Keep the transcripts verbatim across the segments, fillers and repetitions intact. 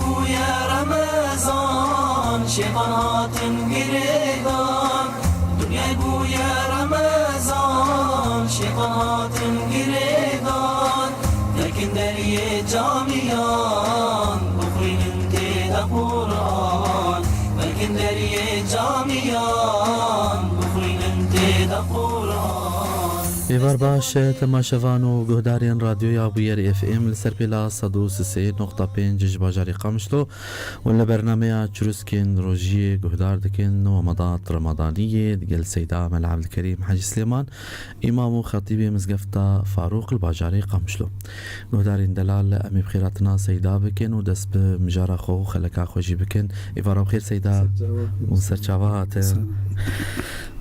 Bûye Remezan, şêtan hatin girêdan. Dinyayê bûye Remezan, şêtan hatin girêdan. Vekin deriyê camiyan, bixwînin tê de Quran. Vekin deriyê camiyan, bixwînin tê de Quran. Êvar baş, temaşevan û guhdarên Radyoya Bûyer F M li ser pêla sed û sê nokta pênc ji bajarê Qamişlo. Hûn li bernameya Çirûskên Rojiyê guhdar dikin û Medat Remadaniyê digel Seyda Mela Evdilkerîm Hecî Silêman, îmam û xetîbê mizgefta Farûq li bajarê Qamişlo. Guhdarên delal, em ê bi xêr hatina Seyda bikin û dest bi mijara xwe û xeleka xwe jî bikin. Êvara bi xêr Seyda. Serçava. Hûn serçava hatin. Sağ olun.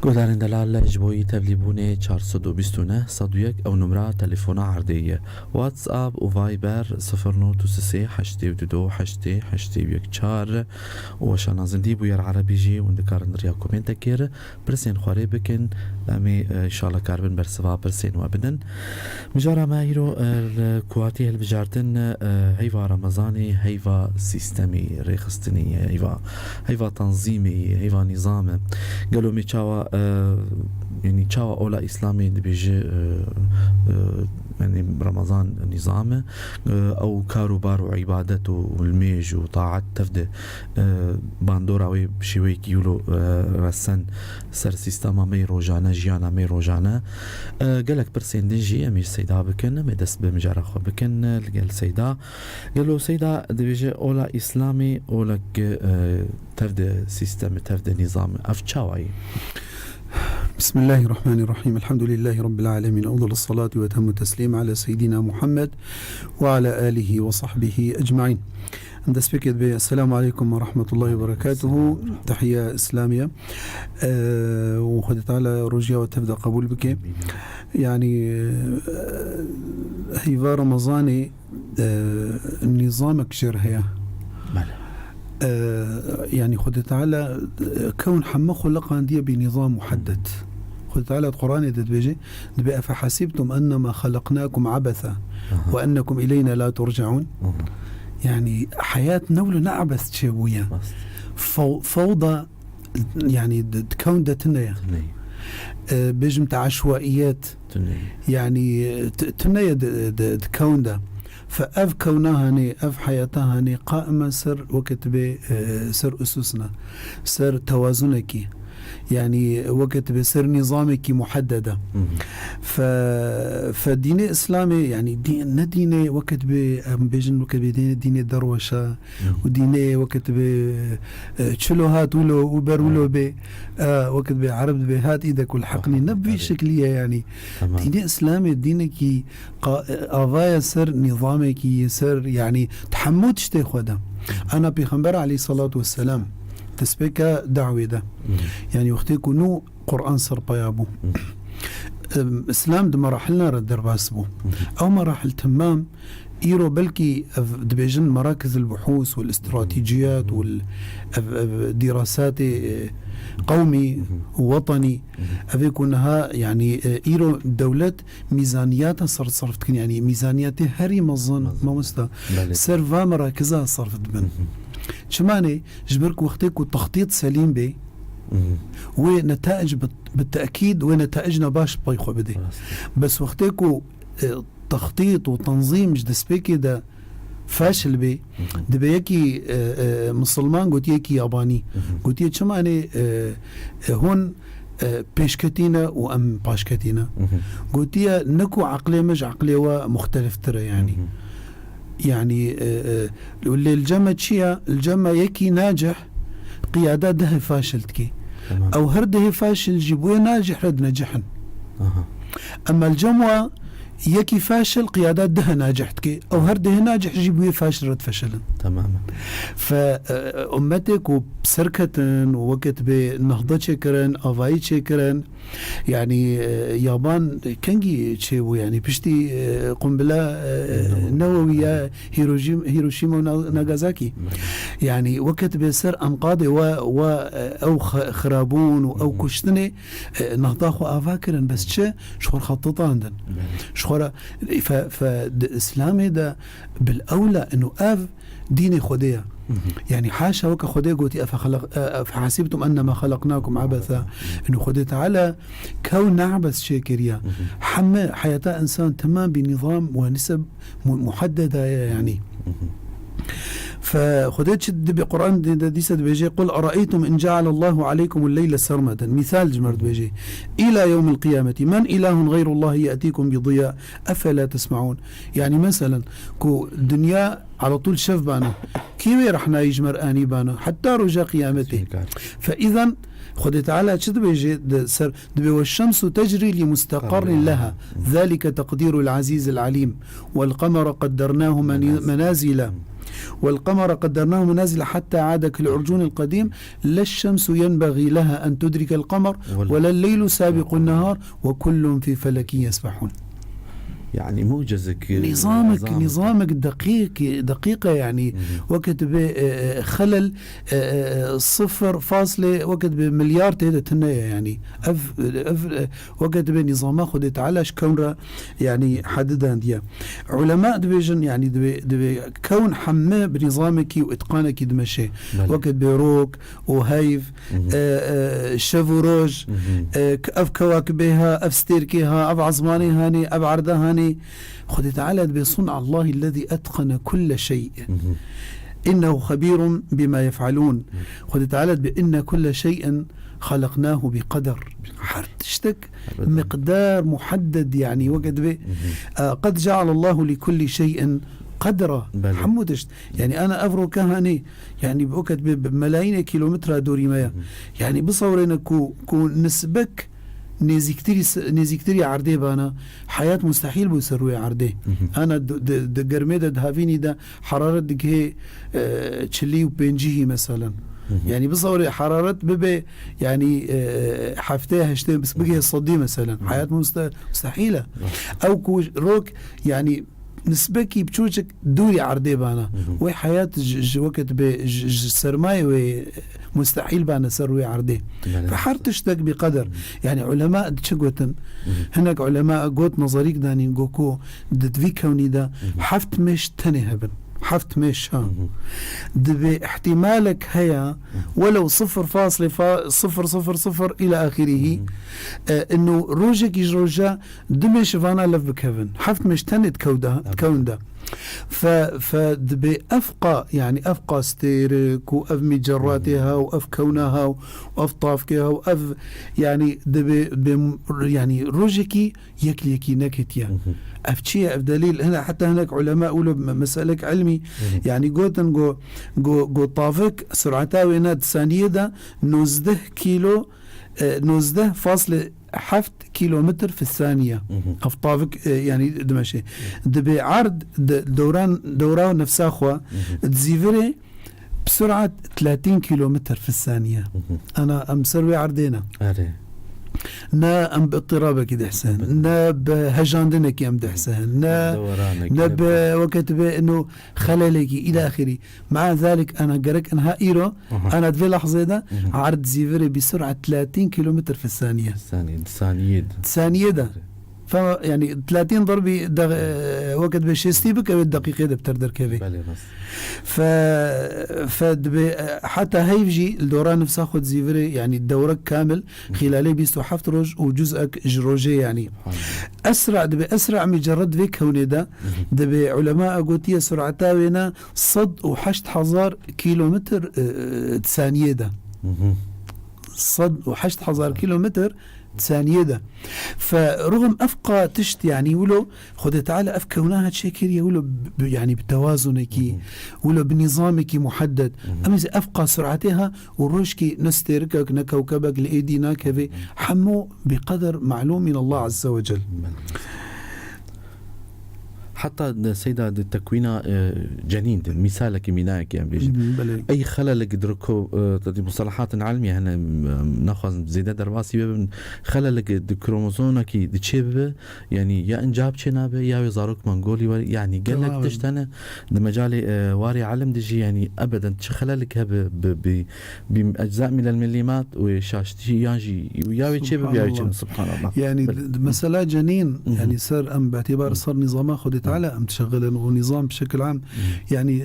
Guhdarên delal, ji bo yî tevlîbûnê çar sed û bîst û neh sed û yek ew numra telefona erdê ye. WhatsApp û Viber sifir nod û sê heştê û du heştê heştê û yek çar û weşana zindî Bûyer Erebî jî hûn dikarin di riya komentekê re pirsên xwe rê bikin. Em ê, e, înşallah karibin bersiva pirsên we bidin. Mijara me îro, e, li ku hatî hilbijartin, e, heyva Remezanê, heyva sîstemî, rêxistinî, heyva, heyva tanzîmê, heyva nîzam e. Gelo me çawa, e, yanî çawa ola Îslamê dibêje, e, e, yanî Remezan nîzam e, e, ew kar û bar û îbadet û, û limêj û taet tev de, e, bandora wê bi şêweyekî wilo, e, resen ser sîstema me yê rojane, jiyana me yê rojane. E, gelek pirsên din jî em ê Seyda bikin, em ê dest bi mijara xwe bikin, e, li gel Seyda. Gelo Seyda dibêje ola Îslamê, olek, e, tev de sîstemê, tev de nîzamê. Ev çawa ye? بسم الله الرحمن الرحيم. الحمد لله رب العالمين. أفضل الصلاة وأتم التسليم على سيدنا محمد وعلى آله وصحبه أجمعين. Em dest pê kê dibê, Esselamu aleykum ve rahmetullahi ve berekatuhu. Tehiya İslamiye. Ee, û Xwedê Teala rojiya we tev de qebûl bike. Yanî, e, heyva Remezanê, e, nîzamek jê re heye. Bele. E, yanî Xwedê Teala, e, kewn heme xuliqandiye bi nîzam muheddet. Xwedê Teala di Quranê de dibêje, dibê, "Efehasibtum ennema xalaqnakum abetha Aha. ve ennekum ileyna la turcaun." Aha. Yanî heyat ne wilo ne ebes çêbûye. Rast. Few-, fewda, yanî di, di kewn de tune ye. Tune ye. E, bêjim te eşwaiyet. Tune ye. Yanî, t-, tune ye di, di, di kewn de. Fe ev kewna hanê, ev heyata hanê, qaime ser weke dibê, e, ser usus ne. Ser tewazunekî. Yanî weke dibê ser nîzamekî muheddede. Hı hı. Fe, fe dînê Îslamê, yanî dî-, ne dînê weke dibê, em bêjin weke dibê dînê, dînê derweşe, Hı. û dînê weke dibê, e, çilo hat wilo û ber wilo Hı. bê, e, weke dibê Ereb dibê hat îdek û heqnî. Ne bi vî Tabii. şeklî ye yanî. Tamam. Dînê Îslamê dînekî qa-, e, avaya ser nîzamekî, ser, yanî, di hemû tiştê xwe de. Ana Pêxember aleyhissalatu vesselam destpêka dawê de. Hı. Yanî wextê ku nû Quran serpaya bû. Hı. Em, Îslam di merahilna re derbas bû. Hı. Ew merahil temam, îro belkî ev dibêjin merakizil buhûs wal istratejiyat Hı. wal ev, ev dirasatê, e, qewmî Hı. û wetanî. Hı. Ev ê ku niha, yanî, e, îro dewlet mîzaniyata ser sarf dikin, yanî mîzaniyetê herî mezin, Mezin. mamosta, Belê. ser va merakiza sarf dibin. Hı hı. Çima ne? Ji ber ku wextê ku textît selîm bê, Hı hı. wê netaic bi, bi tekîd wê netaic nebaş pey xwe bidê. Rast. Bes wextê ku, e, textît û tenzîm ji destpêkê de faşil bê, Hı hı. dibê yekî, e, e, misilman gotiye yekî yabanî. Hı hı. Gotiye, çima ne, e, e, hûn, e, pêşketî ne û em paşketî ne? Hı hı. Gotiye, ne ku eqlê me ji eqlê we muxteliftir e, yanî. Hı hı. Yanî, e, e, lê li cem me çi ye? Li cem me yekî nacih qiyada dehê faşil dikê. Tamam. Ew her dehê faşil jî bo yê nacih re dinecihin. Aha. Ema li cem we yekî faşil qiyada dehê nacih dikê. Ew her dehê nacih jî bo yê faşil re difeşilin. Tamamen. Fe, e, ummetê ku serketin û weke dibê nehda çêkirin, avayî çêkirin, yanî, e, yaban kengî çêbû, yanî piştî, e, qumbila, e, Newewi. newewiya Hiroşîm-, Hiroşîma û Na-, Nagasakî. Belê. Yanî weke dibê ser enqadê we, we, e, ew xi-, xirabûn û ew Hı hı. kuştinê, e, nehda xwe ava kirin, bes çi? Ji xwe re xetitandin. Belê. Ji Wara, fe, fe, di Îslamê de bil ewla inu ev dînê Xwedê ye. Yani haşa weke Xwedê gotî, "Efe xelaq-, e, efe hasibtum ennema xelaqnakum abetha." Inu Xwedê Teala kew nebes çêkiriye. Heme heyata însan temam bi nîzam we niseb mu-, muheddeda ye yani. Fe Xwedê çi dibê Quran de, de dîse dibêje, "Qul eraeytum in cealallahu aleykumul leyle sermeden." Mîsal ji me re dibêje. "Îla yewmil qiyameti men îlahun xeyrullahi ye'tîkum bi diya, efela tesme'ûn." Yani meselen, ku dinya ala tûl şev bana, kê wê rehnayî ji me re anî bana, heta roja qiyametê. Zînkar. Fe îzen Xwedê Teala çi dibêje di ser Dibê, "Ve şemsu tecri li mustaqarrin leha. Zalike teqdirul azizil alim. Vel qamara qeddernahu meni-, menazila. Vel qamara qeddernahu menazila hatta ade kal urcunil qadim. La şemsu yenbagi leha en tudrikel qamar. Ve lel leylu sabiqun nehar. Ve kullun fi felekin yesbahun." Yani mucizek, e, Nizamek, nizamek deqîq, deqîqe yani. Weke dibê, e, e, xelel, e, e, sıfır fasle, weke dibê milyar tê de tune ye yani. Ev, ev, e, weke dibê nizama Xwedê Teala ji kewn re, yani, hedidandiye. Ulema dibêjin, yani, dibê, dibê kewn hemme bi nizamekî û îtqanekî dimeşe. Belê. Weke dibê rok û heyv, e, e, şev û roj, e, k-, ev kewakibê ha, ev stêrkê ha, ev ezmanê hanê, ev erde hanê. Xwedê Teala dibê, "Sun'a Allahillezî etqene kulle şey. Innehu xebîrun bima yef'alûn." Xwedê Teala dibê, "Inne kulle şey'in xalaqnahu bi qeder." Her tiştek miqdar muhedded, yani, weke dibê, e, "Qed cealallahu li kulli şey'in qedra." Belê. Hemû tişt. Yani, ana ev roke hanê, yani, weke dibê bi melayînê kîlometre dorî me ye. Yani, bisewirêne ku, ku nisbek nêzîktirî se-, nêzîktirî erdê bana, heyat mustehîl bû ser rûyê erdê. Ana di, di, di germê de, di havînî de heraret digihê, e, çilî û pêncî hî, meselen. Yani, bisewirê heraret bibe, yani, e, heftê, heştê, bis-, bigihê sedî, meselen. Heyat muste-, mustehîl e. Ew ku rok, yani, nisbekî biçûçik dûrî erdê bana. Wê heyat ji, ji weke dibê, ji, ji sermayê wê mustehîl bana ser rûyê erdê. Belê. Ve her tiştek bi qeder. Yani, ulema çi gotin? Hinek ulema got, nazarîk danîn, got ku di vî kewnî de heft mêş tenê hebin. Heft mêş, ha. Dibê ihtimalek heye, welew sıfır fasle fa-, sıfır sıfır sıfır ila ahirihi. E, inu rojekî ji roja du mêş vana lev bikevin. Heft mêş tenê dikewda, dikewin de. Fe, fe dibê ev qa, yani ev qa stêrik û ev micerratê ha û ev kewna ha û ev tavkê ha û ev, yani dibê bê, yani rojekî yek li yekî neketiye. Ev çi ye? Ev delîl, hine heta hinek ulema û li me-, meselek ilmî, yani gotin go, go, go tavik surata wê ne di saniyê de nozdeh kîlo, e, nozdeh fasle heft kilometr fi saniye. Ev tavik, e, yani dimeşe. Dibê erd di dewran, dewra nefsa xwe di zîvirê bi surat tletîn kilometr fi saniye. Ana em ser wê erdê ne. Erê. Ne em bi ittirabekî dihsin, ne bi hejandinekî em dihsin, ne, ne bi weke tu bê ino xelelekî, îla axirî. Mea zalik, ana gerek inha îro, ana di vê lehzê de erd zîvirê bi surat tletîn kilometr fi saniye. Saniye, di saniyê de. Di saniyê de. Fe, yani, tletîn ضرب de, e, weke dibê şêstî bike, wê deqîqê de bi ter derkevê. Belê, rast. Fe, fe dibê, e, heta heyv jî li dora nifsa xwe dizîvirê, yani, dewrek kamil, xîlalê bîst û heft roj û cuz'ek ji rojê, yani. Subhanallah. Esra dibê, esra micerred vê kewnê de, dibê ulema gotiye surata wê ne sed û heşt hezar kilometr, e, di saniyê de. Sed û heşt hezar kilometr di saniyê de. Fe ruxum ev qa tişt, yani, wilo Xwedê Teala ev kewna ha çêkiriye, wilo bi, yani, bi tewazunekî, wilo bi nîzamekî muhedded. Em ê ev qa suratê ha û rojkî ne stêrikek, ne kewkebek li êdî nakeve. Hemû bi qeder malûm min Allah Azze ve Cel. Heta di seyda di tekwîna, e, cenîn de, mîsalekî mînayekî em bêjin. Hı hı, belê. Ey xelelek di riko, e, di mustalahatin ilmî hene, em, naxwazin zêde derbasî bibin. Xelelek di kromozonekî di çê bibe, yanî ya encab çê nabe, ya wê zarok mengolî were, yanî gelek Tamam. tişt hene. Di mecalê, e, warê ilim de jî, yanî ebeden çi xelelek hebe bi, bi, bi ecza milel millîmat û şaştî yan jî ya wê çê bibe ya wê çê, Subhanallah. Subhanallah. Yani Belê. d-, d-, mesela cenîn, Hı hı. yani ser em bi îtibar ser nizama Xwedê Teala em dişexilin û nizam bi şekil am, Hı. yani,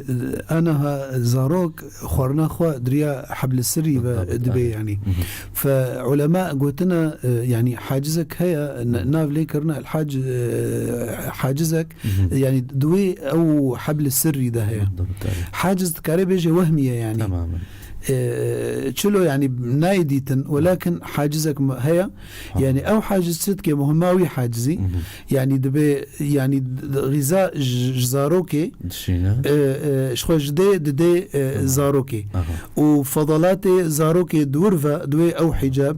e, anaha zarok xwarina xwe diriya hebli sirrî ve Tabii, dibe tabii. yani. Hı hı. Fe ulema gotine, e, yani hacizek heye, n-, Hı. nav lê kirine el hac-, e, hacizek, Hı hı. yani di wê ew hebli sirrî de heye. Tabii, tabii. Haciz dikare bêje wehmiye yani. Tamamen. E, çilo yani nayê dîtin, welakin hacizek mi-, heye. Ha. Yani ew haciz çi dike, muhimma wî hacizî. Hı hı. Yani dibe, yani d-, d-, xiza j-, ji zarokê, Dişîne. e, e, ji xwe ji dê didê, e, Tamam. zarokê. Aha. Û fedalatê zarokê di wir ve, di wê ew hicab,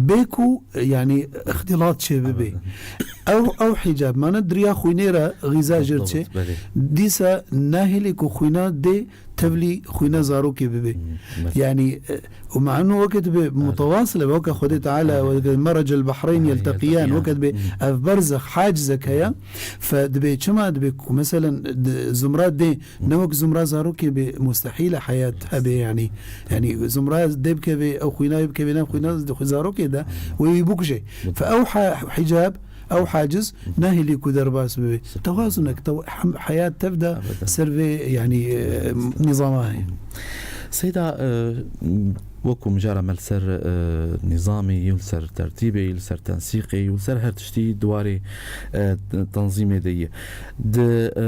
bê ku, e, yani îxtîlat çê bibe. Abadan. Ew, ew hicab, mane diriya xwînê re xiza jê Tabii, çê. belê. Dîsa nahêlê ku xwîna dê tevlî xwîna zarokê bibe. Hmm, belê. Yani, e, û manu weke dibe Evet. mutewasile, weke Xwedê Teala, Evet. weke merec el behreyn Aha, yelteqiyan, yelteqiyan. weke dibe Hmm. ev berzek, hacizek heye, fe dibe çima dibe ku, meselen, di zumra dê, Hmm. ne wek zumra zarokê be, mustehîl e heyat hebe yani. Yani, zumra dê bikeve, ew xwîna bikeve, ne xwîna di xwe zarokê de, Hmm. wê wî bikuje. Belê. Fe ew ha-, hicab, Ew haciz nahêlî ku derbas bibe. Tewazunek, tew-, hem-, heyat tev de Ebeden. ser vê, yani, e, nizama heye. Seyda, e, wekû mijara me li ser, e, nizamê, yû li ser tertîbê, yû li ser tensîqê, yû li ser her tiştî di warê, e, tanzîmê de ye. Di, e,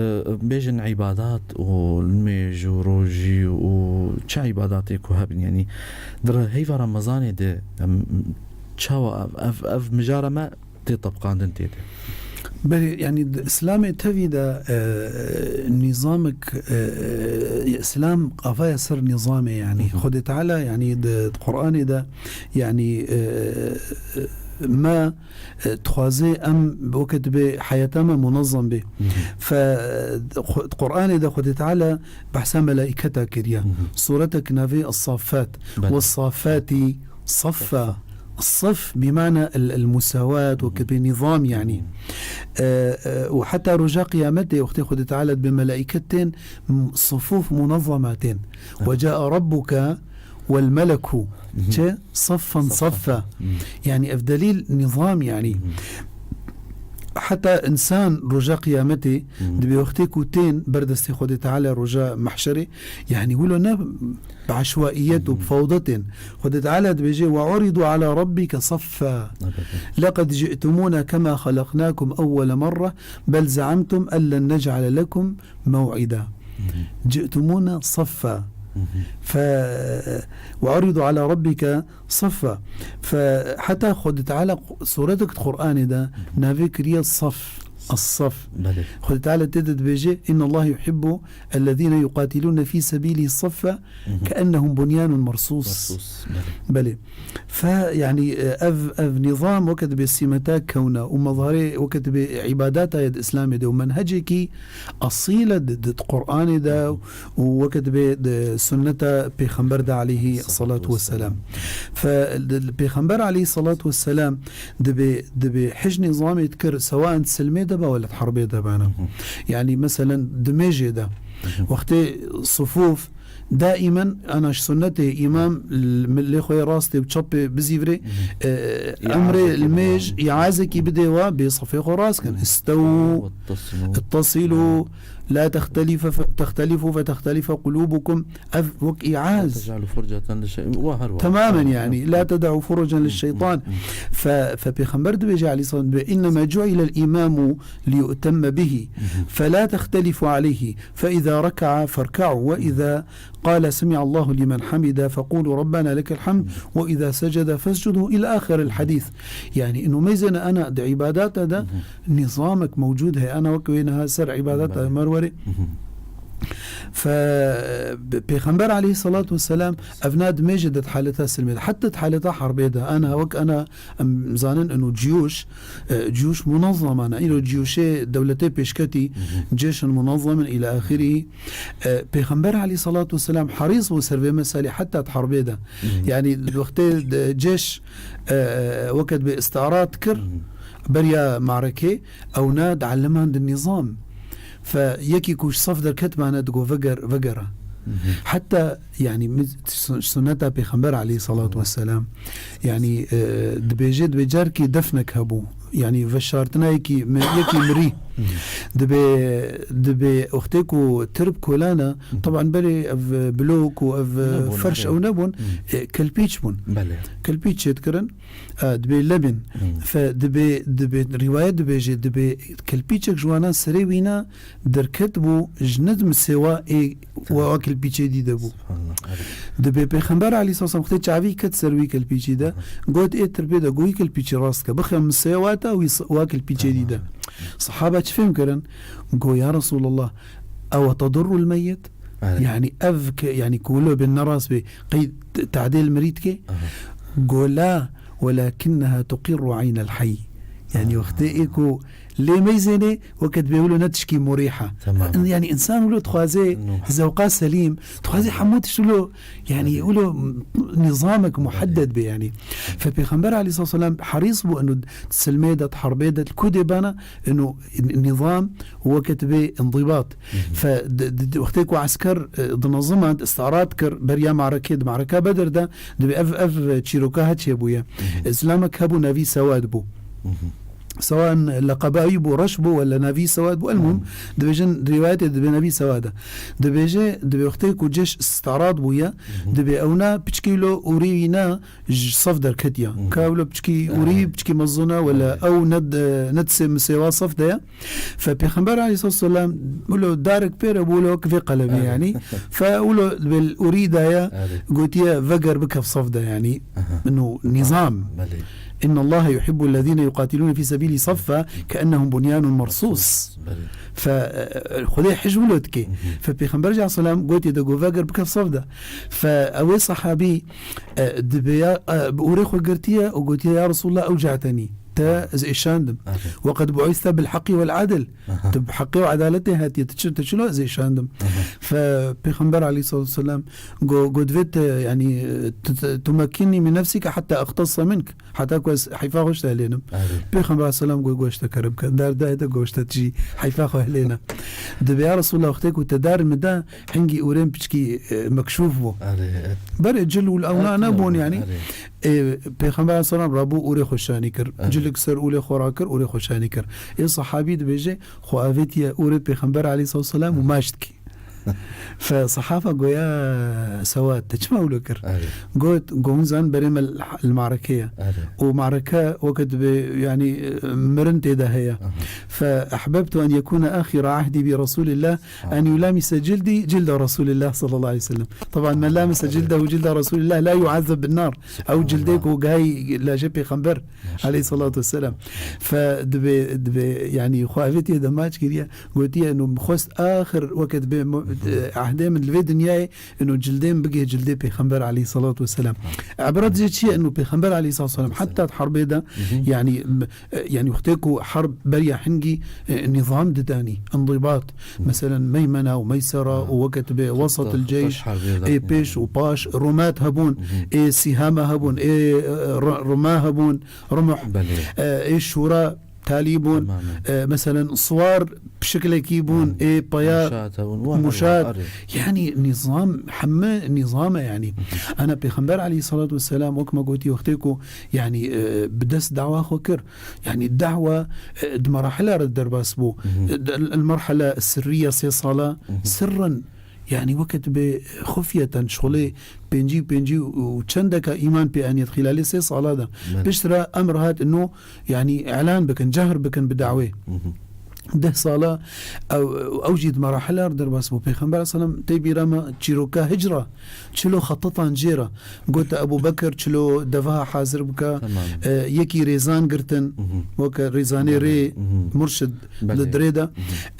bêjin îbadat û nimêj û rojî û çi îbadatê ku hebin, yani, di re-, heyva Remezanê de, em, çawa ev, ev, ev mijara me tê tebqandin tê de. Belê, yani di Îslamê tevî de, e, nîzamek, e, Îslam qafaya ser nîzamê yani. Hı hı. Xwedê Teala yani di, di Qur'anê de yani, e, me, e, dixwaze em weke dibe heyata me munezem be. Hı hı. Fe, xwe-, di Qur'anê de Xwedê Teala behsa melaîketa kiriye. Hı hı. Suretek navê Es-Saffat. Belê. Ve safati Saffa. Saf bimana el, el musawat, weke bê nizam yani. Hmm. E, e, û heta roja qiyametê, wextê Xwedê Teala bi melaîket tên, m-, sufuf munezama tên. Evet. Ve caa rabbuke vel meleku. Mhm. Çi? Saffen Saffa. saffa. Hmm. Yani ev delîl nizam yani. Hmm. Heta insan roja qiyametê Hmm. dibe wextê ku tên ber destê Xwedê Teala roja mahşerê, yani wilo ne bi eşwaiyet û bi fewde tên. Xwedê Teala dibêje, "Ve uridû ala rabbike saffa. Elbette. Leqed ci'tumûne kema xalaqnâkum ewwele merre, bel ze'amtum en len nec'ale lekum mew'ida." Hı hı. Ci'tumûne saffa. Hı hı. Fe, "Ve uridû ala rabbike saffa." Fe, heta Xwedê Teala suretek di Qur'anê de navê kiriye saf. As-Saf. Belê. Xwedê Teala tê de dibêje, "İnnallaha yuhibbu ellezîne yuqatilûne fî sebîlî saffa, Hı hı. keennehum bunyanun mersûs." Mersûs, belê. Belê. Fe, yani, e, ev, ev nizam weke dibe sîmeta kewna û mezharê weke dibe îbadata ye di Îslamê de û menhecekî esîl e di, di, di Qur'anê de û weke dibe di sunneta Pêxember de aleyhî Salatu salatu vesselam. vesselam. Fe, di, Pêxember aleyhî salatu vesselam dibe, dibe hij nizamê dikir, sewa di silmê de be wele di herbê de bana. Hı hı. Yani, meselen, di mêjê de. Hı hı. Wextê sufuf, daimen, ana ji sunnetê, îmam l-, lê xwe yê rastê û çepê bizîvirê, Hı hı. e, Îazekî emrê bide li mêj, wan. îazekî bidê wa, bê safê xwe rast kin. Hı hı. İstewu, Wettasilû. ittasîlû, la textelîfe fe-, textelîfû fe textelîfe qulûbukum. Ev wek îaz. La tec'alû furceten li şey-, wa her wa. Tamamen yani. La ted'u furucen li şeytan. Fe, fe Pêxember dibêje aleyhisselam, dibê, "İnnema cu'ilel imamu liyu'temme bihi. Fe la tehtelifu aleyhi. Fe izâ reka'a ferka'u. Ve izâ qâle semi'allahu limen hamide. Fe qûlû rabbena lekel hamd. Ve izâ secede fescudû." İlâ ahiril hadîs. Yani, ino meyzene ana di îbadata de nizamek mewcûd heye. Ana wek wê niha ser îbadata Merwerê. Fe Pêxember aleyhissalatu vesselam evna dimêje di haleta silmê de. Heta di haleta harbê de. Ana wek ana em zanin inu ciyûş, e, ciyûş munazzaman. Îro ciyûşê dewletê pêşketî, cêşin munazzamin ila axirî. E, Pêxember aleyhissalatu vesselam herîs bû ser vê meselê heta di harbê de. Yani di wextê de cêş, e, weket bi îstîarat kir, beriya marekê, ewna diellimandin nîzam. Fe yekî ku ji saf derketmane digo veger, vegera. Heta, yani, mi-, sun-, sunneta Pêxember aleyhissalatu vesselam, yani, e, dibêje, dibê carkê defnek hebû. Yani, veşartina yekî mi-, yekî mirî. Dibê, dibê wextê ku tirb kolana, teban berê ev, e, blok û ev, e, Nebûn, ferş erê. Ew nebûn, e, kelpîç bûn. Belê. Kelpîç çêdikirin. E, dibê lebin. Fe dibê, dibê, rîwayet dibêje, dibê kelpîçek ji wana serê wîna derket bû, ji ned misêwa ê wa, wa kelpîçê dî de bû. Subhanallah, evet. Dibê Pêxember aleyhisselam wextê çavî ket ser wî kelpîçî de, got ê tirbê de, got wî kelpîçî rast ke. Bixe misêwa te, wî s-, wa kelpîçê dî de. Tamam. Sahaba çi fêm kirin? Go ya Resulallah, ew tedurrul meyyit? Evet. Yani ev ke, yani ku wilo bên nerast bê, qey t-, tadê li mirî dike? Aha. Go la, welakinneha tuqirru eynel heyy. Yani wextê ê ku lê meyzênê, weket bê wilo ne tişkî murîha. Tamam. Yani insan wilo dixwaze zewqa selîm, dixwaze hemû tişt wilo, yani wilo nizamek muhedded bê yani. Fe Pêxember aleyhissalatu vesselam herîs bû inu silmê de, harbê de, ku dê bana inu nizam weket bê indibat. Fe di, di, di, wextê ku esker, e, dinizimand, îstîarat kir, beriya marekê, di mareka Bedir de, dibê ev, ev çîroka ha çêbûye. Îslamek hebû, navî Sewad bû. Sewan leqeba wî bû, reş bû, wela navî Sewad bû. Elmuhim, dibêjin, rîwayetê dibê navî Sewad e. Dibêje, dibê wextê ku cêş îstîarat bûye, dibê ewna piçkî wilo ûrî wîna ji saf derketiya. Ka wilo piçkî ûrî, piçkî mezin e, wela ew ne, ne di sê misêwa saf de ye. Fe Pêxember aleyhissalatu vesselam wilo darek pê re bû, wilo wek vê qelemê yani. Fe wilo bi ûrî daye, gotiye veger bikev saf de yani. Inu nizam. Belê. İnnallaha yuhibbul lezine yuqatilune fi sebîlî saffa keennehum bunyanun mersus. Belê. Fe, e, Xwedê hej wilo dike. Fe Pêxember aleyhisselam gotiye de go veger bikev saf de. Fe ewê sahabî, e, dibê ya, e, bi ûrê xwe girtiye û gotiye ya Resulallah ewca'tenî. Te ez êşandim. Aha. Ve qed bu'iste bil haqqi vel adl. Aha. Tu bi heqê û edaletê hatiye, tu çi, tu çilo ez êşandim. Aha. Fe Pêxember aleyhissalatu vesselam go, go divê te, yani, tu, tu, tumekkini min nefsike hatta eqtassa mink. Heta ku ez heyfa xwe ji te hilênim. Erê. Pêxember aleyhisselam go, goşte kerem ke. Dar dayê te goşte jî heyfa xwe hilêne. Dibê ya Resulallah wextê ku te dar mi da, hingî ûrên piçkî, e, mekşûf bû. Erê, e, Berê cil û ewna nebûn yani. Erê. Ê, Pêxember aleyhisselam rabû ûrê xwe şanî kir. Evet. Cilik ser ûlê xwe rakir, ûrê xwe şanî kir. Ê sahabî dibêje, xwe avêtiye ûrê Pêxember aleyhisselam û maç dikî. Fe sahaba goya Sewad, te çima wilo kir? Evet. Got, go hûn zan berê me li, li mareke ye. Evet. Û mareke weke dibê, yani, mirin tê de heye. Aha. Fe ehbebtu en yekuna ahira ahdi bi Resulillah. En yulamise cildi cilda Resulillah sallallahu aleyhi ve sellem. Taban, men lamese cildehu cilda Resulillah la yuazzeb bin nar. Ew cildê ku gayî lajê Pêxember aleyhissalatu vesselam. Fe dibê, dibê, yani, xwe evê tê de maç kiriye. Gotiye, inu xwest axir weke dibê mo-, ehdê min li vê dinyayê, inu cildê min bigê cildê Pêxember aleyhissalatu vesselam. Ebret jê çi ye? Inu Pêxember aleyhissalatu vesselam heta di herbê de, yani, E, yani wextê ku herb beriya hingî, e, nîzam didanî, indibat. Meselen meymena û meysera û weke dibê wesat il ceyş, ê pêş û paş, rumat hebûn, ê sîhama hebûn, ê, e, r-, rima hebûn, rumuh, e, ê şûra, talî bûn, e, meselen siwar bi şiklekî bûn, ê peya muşat hebûn, wa muşat. Herwa, arê. Yani nîzam, heme nîzam e yani. Ana Pêxember aleyhissalatu vesselam wek me gotî wextê ku yani, e, bi dest dawa xwe kir. Yani dahwa, e, di merahila re derbas bû. E, di, el merhala sirriya sê sala, sirren, yani weke dibê xufyeten, şixulê pêncî, pêncî û çendeka îman pê aniyet xîlalê sê sala de. Piştre emr hat ino, yani îlan bikin, cehr bikin bi dawê. deh sala ew, ew jî di merahila re derbas bû. Pêxember aleyhisselam tê bîra me çîroka hicra, çilo xetitan jê re. Gote Ebû Bekir çilo deveha hazir bike, Tamam. e, yekî rêzan girtin, Mhm. weke rêzanê Belê. rê Mhm. murşid Belê. li dirê de. Mhm.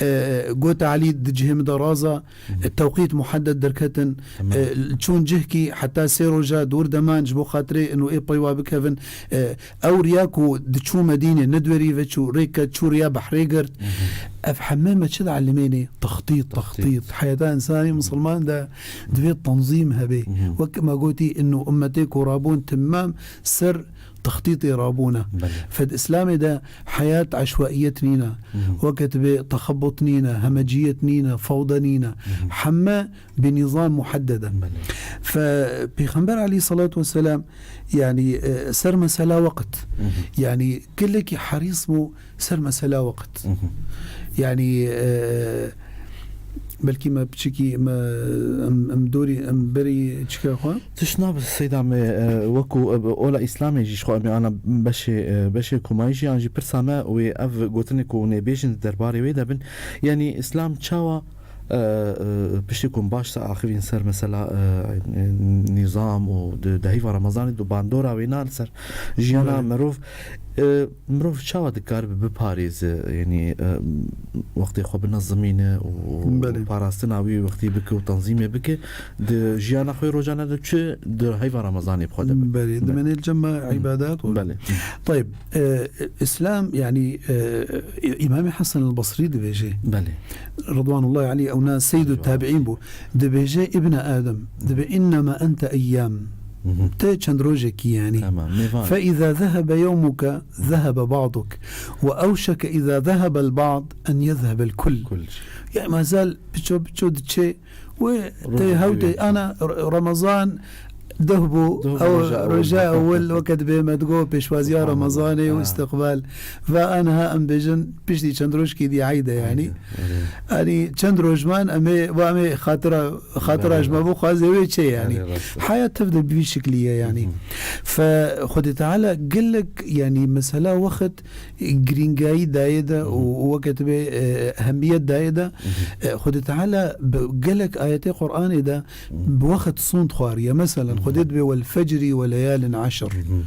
E, gote Elî di cihê min de raza, Mhm. e, tewqît muhedded derketin, Tamam. e, çûn cihkî heta sê roja dûr deman ji bo xatirê ino ê peywa bikevin. E, ew riya ku diçû Medînê ne dwerî ve çû, rê ke çû riya behrê girt. Mhm. Ev heme me çi diellimênê? Textît, Textît. textît. Heyata însanê misilman de divê tenzîm hebe. Mhm. Wek me gotî, ino ummetê ku rabûn timam ser textîtê rabûne. Belê. Fed Îslamê de heyat eşwaiyet nîne. Mhm. Weke tibê texebut nîne, hemeciyet nîne, fewde nîne. Mhm. Heme bi nîzam muhedded e. Belê. Fe Pêxember aleyhissalatu vesselam, yanî, e, ser mesela weqt. Mhm. Yanî gelekî herîs bû ser mesela weqt. Mhm. Yanî, e, belkî me piçikî me, em, em dorî, em berî çika xwe. Tişt nabe Seyda me, e, wekû, e, ola Îslamê jî ji xwe em ê ana beşê, e, beşê komayî jî an jî pirsa me wê ev gotinê ku hûn ê bêjin di derbarê wê de bin. Yanî Îslam çawa, e, e, piştî ku em baş se axivîn ser mesela, e, e, nîzam û di, di heyva Remezanê de bandora wê na li ser jiyana Belê. mirov, e, mirov çawa dikaribe biparêze, yanî, e, wextê xwe binezimîne û Belê. parastina wî wextî bike û tenzîmê bike, di jiyana xwe rojane de çi di heyva Remezanê bi xwe de be. Belê, Belê. dimene li cem me Hı. îbadet û Belê. Hı. Tayib, e, Îslam, yanî, e, Îmamê Hesen el-Basrî dibêje. Belê. Ridwanullahi aleyh, ewna seyyid û Eyvallah. tabiîn bû. Dibêje, Îbne Adem, dibe, "Innema ente eyyam." Mhm. Te çend rojekî, yanî. Tamam, mêvan. "Fe îza zehebe yewmuke, zehebe ba'duk. Ve ewşeke îza zehebel ba'd en yezhebel kull." Kull. Ya, mazal piço piço diçe, we Roja te hewtê, ewil. ana R-, Remezan deh bû, Deh bû, ew roja ewil, roja roja ewil, ewil. Weke dibê me digo pêşwaziya Subhanallah. Remezanê û Ha. îstiqbal. Va aniha em bêjin piştî çend rojkî dî eyd e, yanî. Eyd e, eyd e. Yanî çend roj man em ê, va em ê xatira, xatira Belê, ji me belê. bixwaze wê çê, yanî. Belê, rast e. Heyat tev de bi vî şiklî ye, yanî. Hı hı. Fe Xwedê Teala gelek, yanî mesela wext girîngayî dayê de û, Hı hı. û weke tibê, e, ehemmiyet dayê de, Hı hı. e, Xwedê Teala bi gelek ayetê Qur'anê de Hı. bi wext sond xwariye. Mesela, Hı hı. Xwedê dibê, "Wel fecri ve leyalin eşr." Hı hı.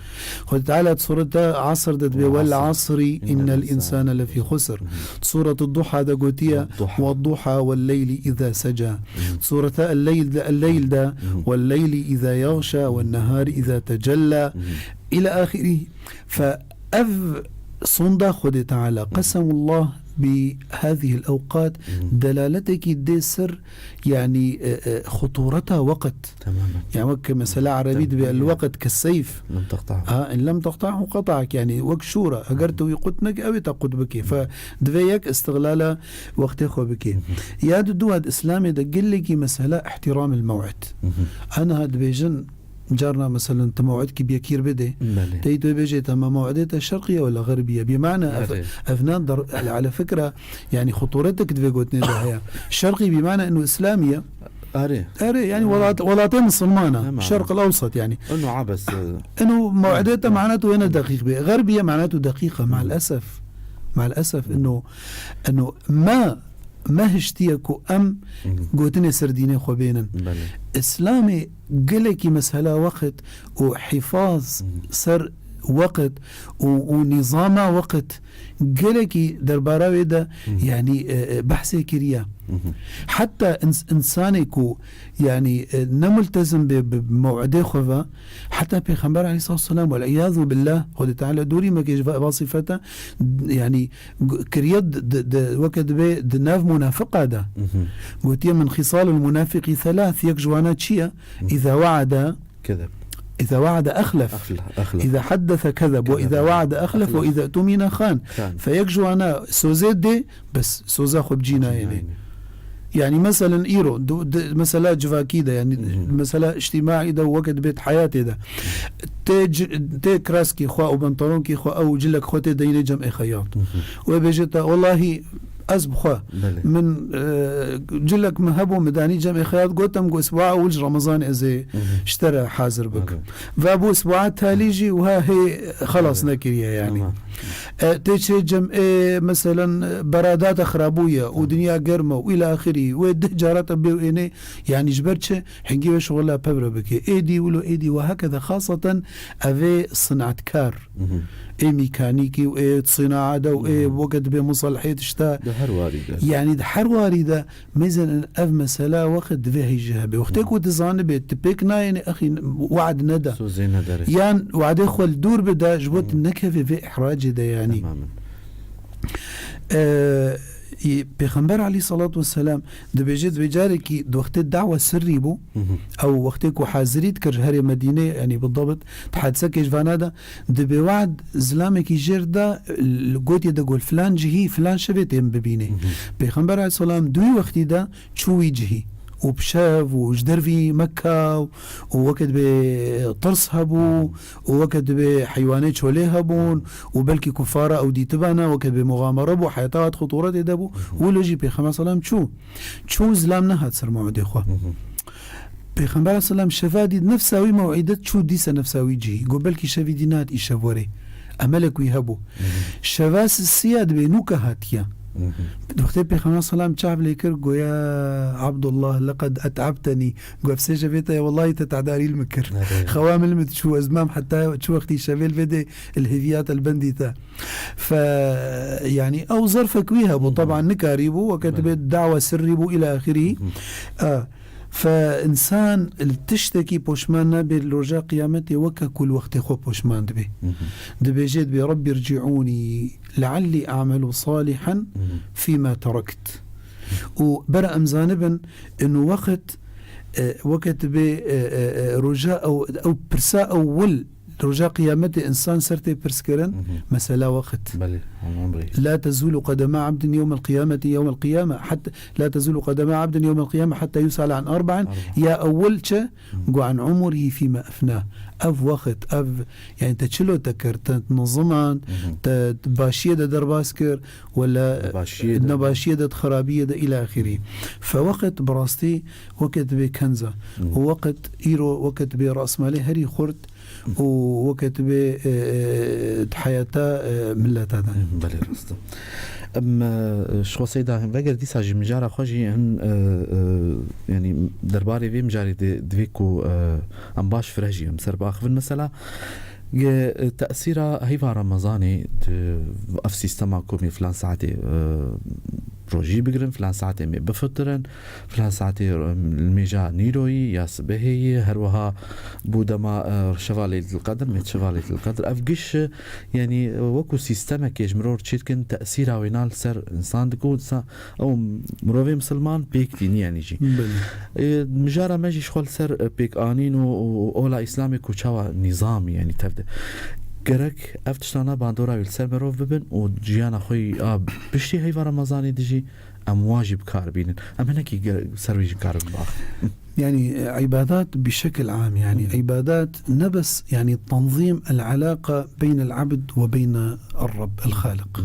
Xwedê Teala di sureta Asr de dibê, Wel "Wel asr, asri innel innel insane insane lefî lefî xusr." Hı hı. Di sureta Duha de gotiye, Wadduha. "Wadduha wel leyli iza seca." Hı hı. Sureta El-Leyl de, El-Leyl de, Hı hı. "Wel leyli iza yagşa, wen nehari iza tecella." Hı hı. Îla ahirî. Fe ev sonda Xwedê Teala, Hı hı. Qesemullah bi hazihil ewqat, Hı hı. delaletekî dê ser, yanî, e, e, xutureta weqt. Temamen. Yani wek mesela erebî dibê, Temamen. "El-weqt ke-seyf." Lem teqta'hu. Ha, in lem teqta'hu qata'ek. Yani wek şûr e. Eger Hı hı. tu wî qut nekî, ew ê te qut bikê. Fe divê yek îstiglala wextê xwe bikê. Hı hı. Ya di dua di Îslamê de gelekî mesela ihtiramil mew'id. Hı hı. Aniha dibêjin, carna, meselen, tu mew'idkî bi yekî re bidê. Belê. Tey tu bêjê, "Te me mew'idê te şerqî ye wela xerbî ye?" Bi mana ev, Belê. ev nan dar, ele, ele fikra, yani xuturetek di vê gotinê de heye. Şerqî bi mana ino Îslamî ye. Erê. Erê, yani Ha. welat-, welatê misilman e. Tamam. Şerq el-Ewsat yani. Ino abes, e, Ino mew'idê te Ha. mana tu wêne deqîq bê. Xerbî ye mana tu deqîq e, Hı. ma'l esef. Ma'l esef, Hı. ino, ino me me hiştiye ku em Hı hı. gotinê ser dînê xwe bênin. Belê. Îslamê gelekî mesela weqt û hifaz Hı hı. ser weqt û, û nîzama weqt gelekî derbara wê de, Hı hı. yanî, e, e, behsê kiriye. Hı hı. Heta ins-, însanê ku, yanî, e, ne multezim be bi mew'idê xwe ve, heta Pêxember aleyhissalatu vesselam, vel iyazu billah, Xwedê Teala dûrî me kê ji va, va sifeta, yanî, g-, kiriye di, di, di, weke dibê di nav munafiqa de. Mhm. Gotiye, "Min xîsalil munafiqî thelath", yek ji wana çi ye? Mhm. "Îza we'ada, Kezeb. îza we'ada exlef. Exle-, exlef. Îza haddese kezeb. Ve Kezeb. îza we'ada exlef. Ve Exlef. îza tumîne xan." Xan. Fe yek ji wana sozê dê, bes soza xwe bi cî nayênê. Nayênê. Yani, meselen, îro, du-, di, mesela civakî de, yani, Mhm. mesela îctîmaî de, weke dibê di heyatê de. Tê ci-, tê kiraskî xwe û pantalonkî xwe ew cilek xwe tê deyînê cemê xeyat. Mhm. Wê bêje te, "Wellahî, ez bi xwe, Belê. min, e, cilek min hebû, min danî cemê xeyat, gotim ku isbu'a ewil ji Remezanê ez ê Mhm. ji te re hazir bikim." Belê. Ve bû isbu'a talî jî wiha hê xelas Belê. nekiriye, yani. Tamam. E, tê çê cem ê, meselen, beradata xirabûye û dinya germ e û îla axirî. Wê deh cara te bê û ênê, yanî ji ber çi? Hingî wê şixula pevre bike. Êdî wilo êdî we hekede xaseten evê sinatkar. Ê mîkanîkî û ê sinae de û ê weke dibê musalihê tişta. Di her warî de. Yanî di her warî de. Mêzin ev mesela wext divê heyjî hebe. Wextê ku tu zanibê, tu pêk nayênê, exî, wad nede. Sozê nedere. Yan wadê xwe li dûr bide, ji bo tu nekevê vê ihracê de, yanî. Temamen. Ee, Pêxember aleyhissalatu vesselam dibêje, divê carekî di wextê dawa sirrî bû, ew wextê ku hazirî dikir ji herê Medînê, yanî bidabit, di hadisekê ji vana de, Dibê wad zilamekî jêr da, li gotê de got, filan cihî, filan şevê têm bibînê. Pêxember aleyhisselam di wî wextî de çû wî cihî. Û bi şev û ji dervî Mekka û, û weke dibê tirs hebû û weke dibê heywanê çolê hebûn û belkî kufara ew dîtibana, weke dibê muxamere bû, heyata wad xuturetê de bû. Wilo jî Pêxember selam çû. Çû zilam nehat ser mewidê xwe. Pêxember selam şeva dît nefsa wî mewîdet çû dîse nefsa wî cihî. Got belkî şevî dî nehat îşev werê. Emelek wî hebû. Şeva si-, siya dibê nûka hatiye. Wextê Pêxember selam çav lê kir, goya Abdullah, leqed et'ebtenî. Got ev sê şevê te ye, wellahî te tedarî li min kir. Xewa min li min çû, ez mam heta çi wextî şevê li vê dê li hêviya te li bendî te. Fe, yanî ew zerfek wî hebû, teban nikarîbû, weke dibê dawa sirrî bû îla axirî. A, Fe însan li tiştekî poşman nabe, li roja qiyametê weke ku li wextê xwe poşman dibe. Dibêje, dibê, "Rabbî rci'ûnî le'ellî a'melu salihan fîma terekt." Û bera em zanibin, inu wext, e, weke dibê, e, e, e, roja ew, ew pirsa ewil, roja qiyametê însan ser tê pirs kirin, mesela wext. Belê, an umrî. "La tezulu qedema abdin yewmel qiyameti, yewmel qiyame, hatta, la tezulu qedema abdin yewmel qiyame hatta yus'ale an arba'in." Arba. Ya ewil çi? Got, "An umrihi fîme efna." Ev wext, ev, yani te çilo te kir, te nizimand, te başiyê de derbas kir, wala nebaşiyê de, nebaşiyê de, xirabiyê de, îla axirî. Fe wext bi rastî weke dibê kenza. Û wext îro weke dibê rasmalê herî xurt, û weke tu bê, e, e, di heyata, e, mileta de. Belê, rast e. Em, e, ji xwe Seyda, veger dîsa jî mijara xwe jî hin, e, e, yanî derbarê vê mijarê de, divê ku, e, em baş fireh jî em ser biaxivin. Mesela, e, tesîra heyva Remezanê di ev sîstema ku em ê filan saetê, e, rojî bigirin, filan saetê em ê bifitirin, filan saetê, em, li mêja nîroyî ya sibehê yê, her wiha bû dema, e, şeva Leyletil Qedr, mêt şeva Leyletil Qedr. Ev giş, e, yanî, e, wekû sîstemekê ji mirov çêdikin, tesîra wêna li ser însan dike û disa ew mirovê misilman pêk tînî, yanî jî. Belê. E, mijara me jî ji xwe li ser, e, pêkanîn û, û, û ola Îslamê ku çawa nîzamî, yanî tev de. Gerek ev tiştana bandora wî li ser mirov bibin û jiyana xwe yî a piştî heyva Remezanê dijî em wan jî bi kar bînin. Em hinekî ge-, ser wî jî karin biaxivin. Yani, e, ibadat bi şekil am, yani, ibadat ne bes, yani, tanzîm el alaqa beyn el abd ve beyn el Rab el Xaliq.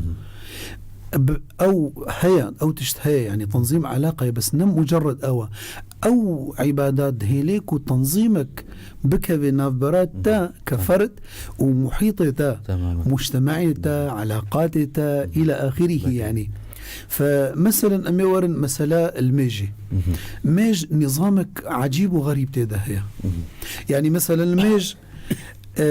Bi-, ew heye, ew tişt heye, yani, tanzîm alaqa ye, bes ne mucerred ew e. Ew ibadat dihêlê ku tanzîmek bikeve navbera te ke ferd û muhîtê te, mujtemeyê te, elaqatê te, îla axirîhî, yani. Fe, meselen, em ê werin mesela li mêjê. Mêj nîzamek ecîb û xerîb tê de heye. Yani, meselen, li mêj, e,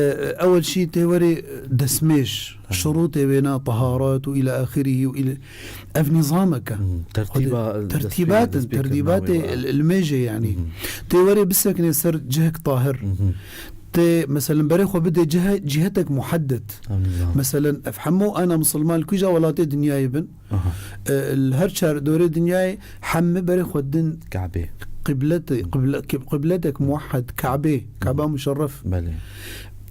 ewel şî tê werê destmêj, şurûtê wêna, teharet û îla axirîhî û îla, ev nîzamek e. Tertîba, tertîbat in, tertîbatê li mêjê, yani. Tê werê bisekine ser cihek tahir. Tê, meselen, berê xwe bide cihe-, cihetek muheddet. Meselen, ev hemû ana misilman li kîja welatê dinyayê bin, e, li her çar dorê dinyayê hemî berê xwe din Kabe. Qiblet-, qibletek muwehhed, Kabe, Kaba muşerref. Belê.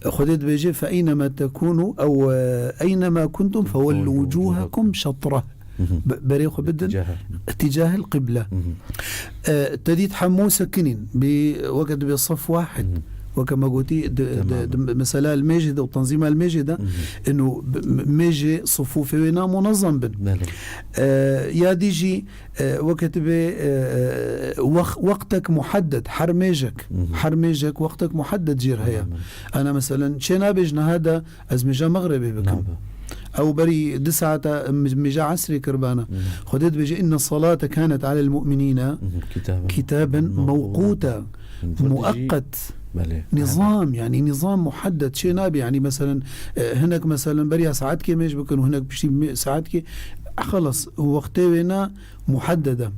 Xwedê dibêje, "Fe eynema tekûnû ew, e, eynema kuntum fewellu wucûhekum şetreh." Be-, berê xwe bidin îtîcahil qible. E, te dît hemû sekinîn, bi weke dibê sef wahid. Weke me gotî, di, di, di mesela li mêjê de û tanzîma li mêjê de, inu b-, m-, mêjê sifûfê wê na munezem bin. E, ya dî jî, e, weke dibê, e, e, wex-, wextek muheddet, her mêjek, her mêjek wextek muheddet jêr heye. Ana, meselen, çê nabêj niha de ez mêja mexrebê bikim. Nabe. Ew berî du saeta m-, mêja esrê kiribana. Xwedê dibêje, "Inne salate kanet alel mu'minîne kitaben mewqûta." Muqet. Nizam, yani nizam muheddet. Çê nabe, yani meselen, e, hinek meselen beriya saetkê mêj bikin û hinek piştî mê-, saetkê, xelas, wextê wê ne muheddede.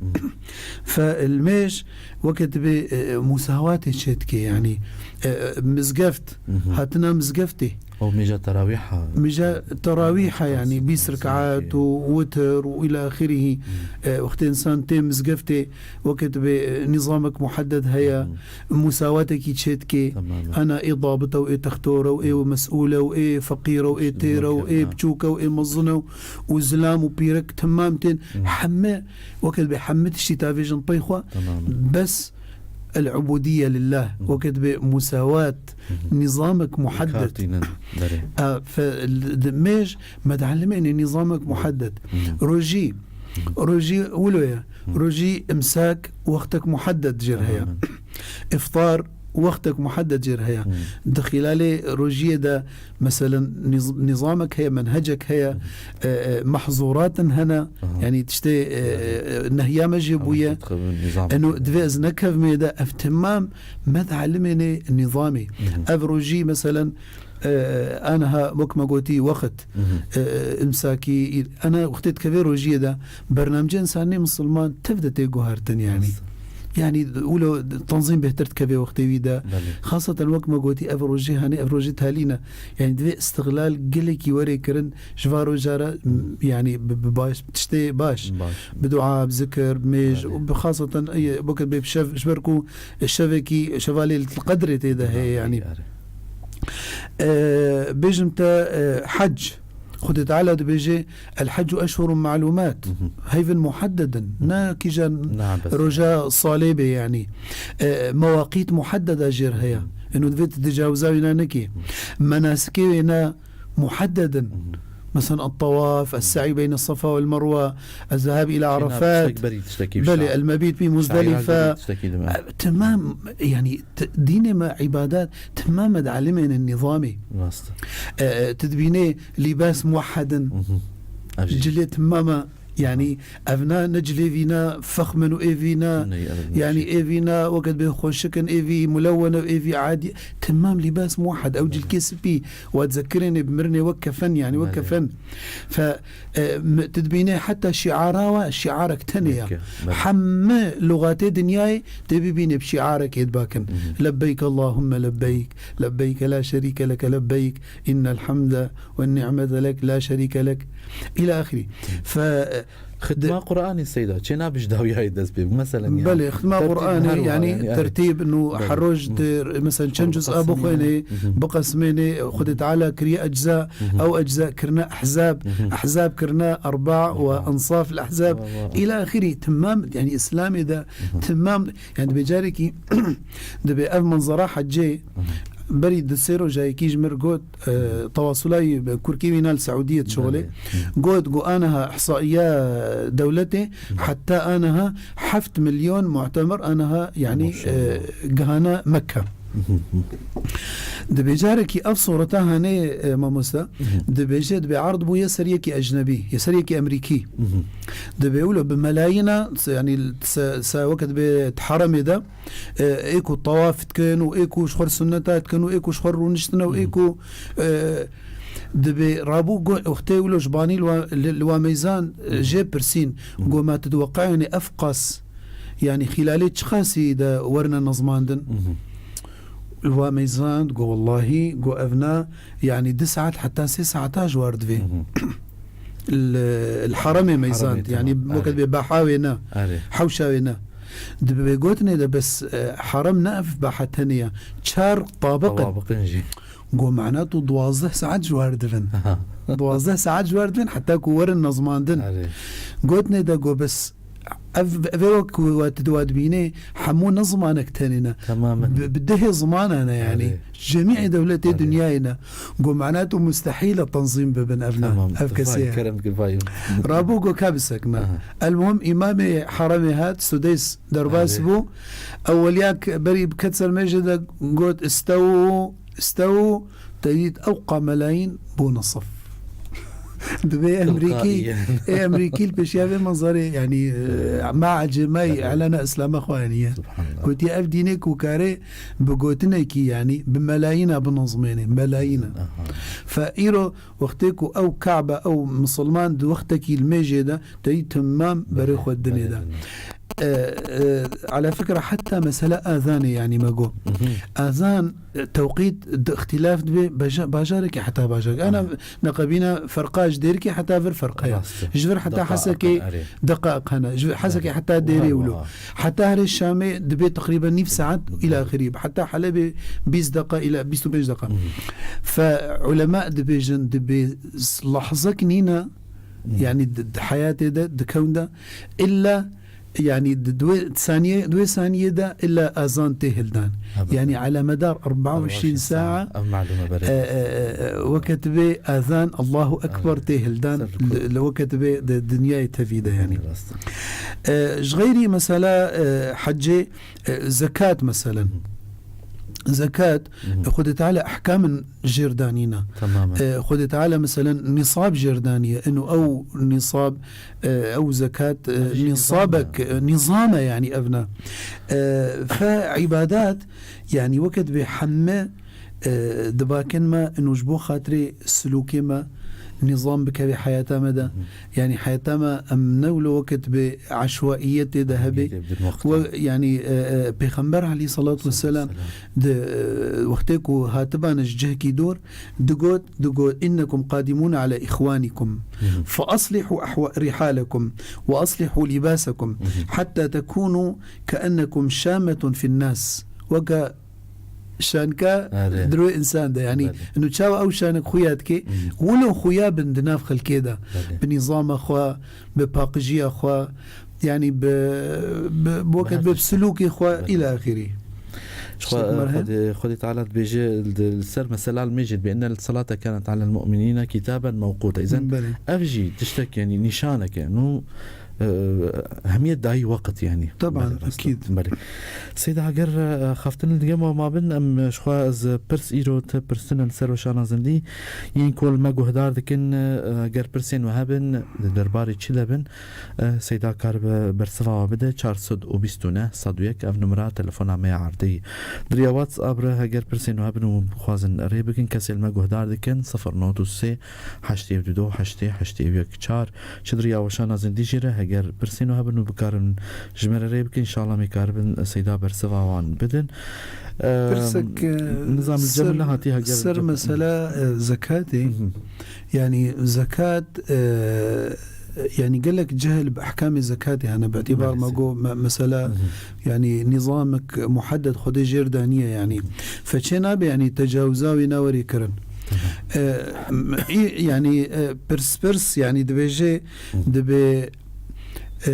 Fe li mêj weke dibê, e, musawatê çêdike, yani, e, e, mizgeft, hatina mizgeftê. O mêja terawîha. Mêja terawîha, yani bîst rekaat û witr û ila axirî. E, wextê insan tê mizgeftê, weke dibê, e, nizamek muhedded heye, musawatekî çêdike. Ana ê dabit e û ê textor e û ê mesûl e û ê feqîr e û ê têr e û ê biçûk e û ê mezin e û zilam û pîrek temam tên. Heme, weke dibê heme tiştî tavêjin pey xwe. Bes el-ubudiyye lillah, weke dibê musawat, nizamek muheddet. A, fe-, di mêj me diellimêne nizamek muheddet. Rojî, rojî wilo ye. Rojî imsak wextek muheddet jêr heye. Îftar wextek muheddet jêr heye. Di xîlalê rojiyê de, meselen, niz-, nizamek heye, menhecek heye, e, e, mehzûratin hene, yani tiştê, e, e, e, nehya me jê bûye. Eno divê ez nekevmê de, ev temam me diellimêne nizamê. Ev rojî, meselen, e, aniha wek me gotî wext, e, e, imsakî, ana wextê dikevê rojiyê de, bernamcê însanê misilman tev de tê guhertin, yani. Yani, wilo tanzîm bêhtir dikevê wextê wî de. Xaseten wek me gotî, ev rojê, hani ev rojê talî ne. Yani, divê îstixlal gelekî were kirin ji va roja re, m, yani, bi, bi baş, tiştê baş. Bi dua, bi zikir, bi mêj, û bi xaseten, e, weke dibê bi şev, ji ber ku şevekî, şevalê li qedrê tê de heye, yani. E, bêjim te, e, hec. Xwedê Teala dibêje, "El-heccu eşhurun ma'lumat." Heyvin muheddedin. Ne kîjan roja salê bê, yani. E, mewaqît muheddeda jêr heye. Eno divê tu tecawiza wîna nekî. Menasikê wê ne muheddedin. Mesela, el-tawaf, el-se'y beyne Safa wel Merwa, el-zehab ila Arafat. Belê, el-mebît bi Muzdelife. E, temam, yani, t-, dînê me, îbadat, temam me diellimêne nizamê. Rast. E, e, tu dibînê lîbas muwehhedin. Cilê temam e. Yani, ev na ne cilê vî na fexmin û ê vî na, yani, ê vî na weke dibê xweşik in, ê vî mulewwen e, ê vî adî. Temam lîbas muwehhed. Ew cilkê spî, we dizekirênê bi mirinê wek kefen, yani, wek kefen. Fe, e, m-, tu dibînê heta şiara we, şiarek tenê ya. Hemme lugatê dinyayê tê bibînê bi şiarekê dibakin. Lebbeyk Allahümme lebbeyk, lebbeyke la şerîke leke lebbeyk, innel hamde ve ni'mete lek la şerîke lek. Ila ahirî. Fe, e, Xitma Qur'anê seyda, çê nabe ji dawiyayê dest pê bû. Meselen, yani, belê, xitma Qur'anê, yani, tertîb, nû her roj, mesela, çend cüz'a bixwênê, biqesimênê, Xwedê Teala kiriye ecza, ew ecza kirine ehzab, ehzab kirine erba ve ensaf el-ehzab, ila ahirî, temam, yani, Îslamê de temam, yani, dibê carekî, dibê ev menzera hecê, berî du sê roja yekî ji mir got, e, tewasula wî, kurkê wî na li Seûdiyê dişixulê. Got, got, aniha ihsaiya dewletê, heta aniha heft milyon mu'temir aniha, yani, e, gihane Mekke. Dibê carekî ev sureta hanê, e, mamosta, dibêje, dibê erd bûye ser yekî ecnebî, ya ser yekî emrîkî. Dibê wilo bi melayîna, yani, se, se weke dibê di heremê de, e, ê ku tawaf dikin û ê ku ji xwe sunneta dikin û ê ku ji xwe rûniştine û ê ku, e, dibê rabû go-, wextê wilo ji banî li wa, li, li wa meyzan, e, jê pirsîn, go, ma tu diweqeyanî ev qas, yani, xîlalê çi qasî de werine nizmandin? Li wa meyzan, go, wellahî, go, ev na, yani, du saet heta sê saeta ji war divê. Li, li heremê meyzan, yani, weke dibê beha wê ne, hewşa wê ne. Dibê gotinê de bes, e, herem ne ev beha tenê ya. Çar tabiq in. Tabiq in jî. Go, mana tu duwazdeh saet ji war divin. Duwazdeh saet ji war divin, heta ku werin nizmandin. Gotinê de go, bes ev, ev ê wek ku we tu diwa dibînê, hemû ne zimanek tenê ne. Temamen. Bi, bi dehê zimanan e, yani. Cemî dewletê dinyayê ne. Go, mana tu mustehîl e tenzîm bibin ev ne, ev kesê ye. Kerem kir, vay. Rabû go ka bisekna. Elmuhim, îmamê heremê hat, Sudeys derbas bû. Eweliya berî ket ser mêjê de got, "Istew, istew", te dît ew qamelayîn bûne sif. Dibê Emrîkî, ê Emrîkî li pêşiya vê mezarê, yanî, e, ma ecêmay, elena Îslama xwe aniye. Gotiye, ev dînê ku kare bi gotinekî, yanî bi melayîna binizmêne, melayîna. Fe îro wextê ku ew Kabe, ew misilman di wextekî li mêjê de, teyî temam berê xwe dinê de. E, e, ala fikra heta mesela azanê, yanî me got. Azan, e, tewqît di îxtîlaf dibe, baja-, bajarekî heta bajarek. Ana neqebîna ferqa ji dêrikê heta vir ferqeya. Ji vir heta Hesekê deqa qana. Ji vir Hesekê heta dêrê wilo. Heta herê Şamê dibe teqrîben nîv saet îla axirî. Heta Helebê bîst deqa îla bîst û pênc deqa. Fe ulema dibêjin, dibe s-, lahzek nîne, yanî di, di heyatê de, di kewn de, illa Yanî di duê saniye, duê saniyê de illa azan tê hildan. Yanî ala medar arba û îşîn saa, e, e, e, e, weke tibê azan Allahu Ekber tê hildan, li, li weke tibê di dinyayê tevî de yanî. E, ji xeyrî mesela, e, hecê, e, zekat meselen. Zekat, Xwedê Teala ehkamin jêr danîna. E, Xwedê Teala meselen nîsab jêr daniye. Ino ew nîsab, e, ew zekat, e, nîsabek, e, nîzam e, yanî ev ne. E, fe îbadat, yanî weke dibê hemme, e, dibakin me, ino ji bo xatirê silûkê me nîzam bikeve heyata me de. Yanî heyata me em ne wilo weke dibê eşwaiyetê de hebe. We, yanî, e, e, Pêxember aleyhissalatu vesselam di, e, wextê ku hatibane ji cihekî dor, digot, digot, "Innekum qadimûne ala îxwanîkum, fe aslihû ehwa-, rîhalekum, we aslihû lîbasekum, hetta tekûnû keennekum şammetun fin nas." Weke şanka di rûyê însan de, yanî, ino çawa ew şanek xuya dike, wilo xuya bin di nav xelkê de, bi nîzama xwe, bi paqijiya xwe, yanî bi, bi, bi weke bi silûkê xwe îla axirî. Ji xwe, Ştek mer he? Xwedê, Xwedê Teala dibêje, li, li ser mesela li mêjê dibê, "Inne salate kanet alel mu'minîne kitaben mewqûte." Îzen ev jî tiştek, yanî nîşanek e. Nû, e, ehmiyet dayî weqt, yanî. Taban, belê, rast e. Ekîd. Belê. Seyda, heger, e, xeftin li digel me mabin, em, e, ji xwe ez pirs îro te pirsine li ser weşana zindî. Yên ku li me guhdar dikin, e, heger pirsên we hebin, di derbarê çi de bin, e, Seyda karibe bersiva we bide, çar sed û bîst û neh, sed û yek, ev numera telefona me ya erdê. Di riya WhatsApp re heger pirsên we hebin û bixwazin rê bikin, kesê li me guhdar dikin, sifir nod û sê, heştê û du, heştê, heştê û yek, çar. Çi di riya weşana zindî jî re heger pirsên we hebin û bikarin ji me re rê bikin, înşallah em ê karibin Seyda bersiva wan bidin. Pirsek, e, nizam li cem ser, nehatiye heger ser mesela, e, zekatê. Yanî zekat, e, yanî gelek cehil bi ehkamê zekatê hene, bi îtibar me got me-, mesela, yanî nîzamek muhedded Xwedê jêr daniye, yanî feçê nabe, yanî tecawuza wê nawerê kirin. E, m-, î-, yanî, e, pirs pirs, yanî dibêje, dibê, e,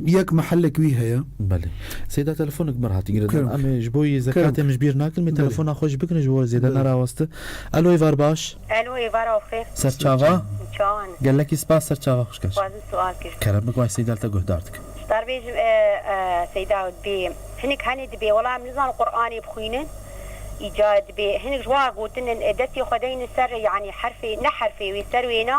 yek mehellek wî heye. Belê. Seyda, telefonek me re hatî girêdan. Em ê ji bo yê zekatê min ji bîr nakin, me telefona xwe jî bikin ji bo zêde neraweste. Alo, êvar baş. Alo, êvara xêr. Ser çava? Çawan. Gelekî spas, ser çava xweş kir. Xwazim sual kir. Kerem bik, vay Seyda li te guhdar dikim. Ji te re bêjim, e, e, Seyda, dibê, hinek hene dibê, wela em nizan Qur'anê bixwînin. Îca dibê, hinek ji wan gotin, e, destê xwe deynin ser, yanî herfê, ne herfê wê, ser wêna.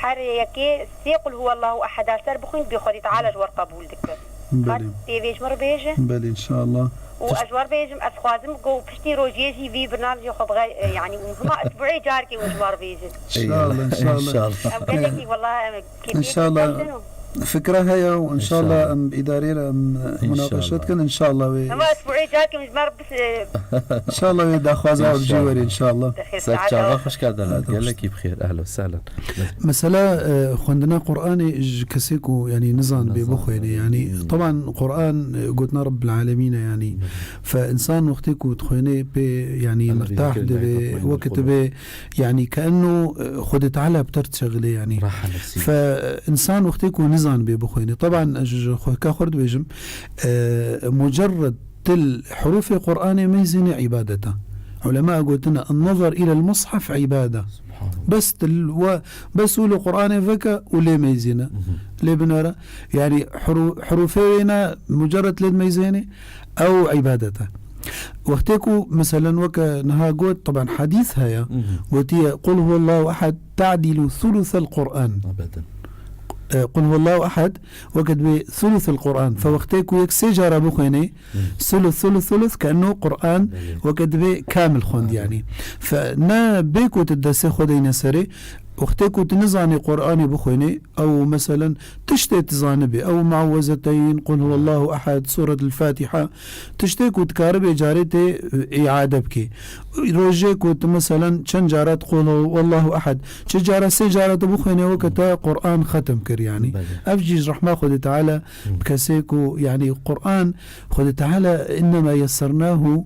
Her yekê sê Qul huwallahu eheda ser bixwîn, bê Xwedê Teala ji we re qebûl dike. Belê. Qet tê vê ji min re bêje. Belê, înşallah. Û ez ji we re bêjim, ez xwazim ku piştî rojiyê jî vî birnamejê xwe bixwe, e, yanî hûn hema esbûê carkê hûn ji me re bêjin. Înşallah, înşallah. Înşallah. Em gelekî, wela, em kêfiyê înşallah. Fikra heye û înşallah em îdarê re em, e, münaqeşe dikin, înşallah wê. Hema esbûê carkê hûn ji me re bis-, e, înşallah wê daxwaza ew jî were, înşallah. Ser çava xweş kir delal. Gelekî bi xêr. Ehlen we sehlen. Mesela, e, xwendina Qur'anê ji kesê ku, yanî, nizan bê bixwêne, yanî, teban Qur'an, e, gotina Rabbil Alemîn e, yanî. Fe însan wextê ku dixwêne pê, yanî, mirtah dibe, weke dibe, yanî, keenno, e, Xwedê Teala bi te re dişexile, yanî. Fe, e, însan wextê ku nizan bê bixwêne. Teban, ez ji xweka xwe re dibêjim, e, mucerred Til hurufê Qur'anê meyzêne îbadet e. Ulema gotine, "An-nazar ilel mushaf îbade." Subhanallah. Bes til we, bes wilo Qur'anê veke û lê meyzêne. Lê binere. Yanî huru-, hurufê wê ne mucerred lê meyzêne, ew îbadet e. Wextê ku, meselen, weke niha got, teban hedîs heye, Mhm. gotiye, "Qul huwallahu ehad ta'dilu thuluthel Qur'an." Ebeden. E, "Qul huwallahu ehad", weke dibê thuluthel Qur'an. Fe wextê ku yek sê cara bixwêne, Mhm. thuluth, thuluth, thuluth, ke eno Qur'an Belê. weke dibê kamil xwend, Belê. yanî. Fe ne bê ku tu destê xwe deyne serê, wextê ku tu nizanê Qur'anê bixwêne, ew, meselen, tiştê tu zanibê, ew muawwezeteyn, Qul huwallahu ehad, Suretul Fatiha, tiştê ku dikaribê carê tê, e, îade bikê. Rojê ku tu, meselen, çend cara tu Qul huwallahu ehad, çi cara, sê cara tu bixwêne, weke te Qur'an xetim kir, yanî. Belê. Ev jî ji rehma Xwedê Teala Hmm. bi kesê ku, yanî, Qur'an, Xwedê Teala, "Innema yessarnahu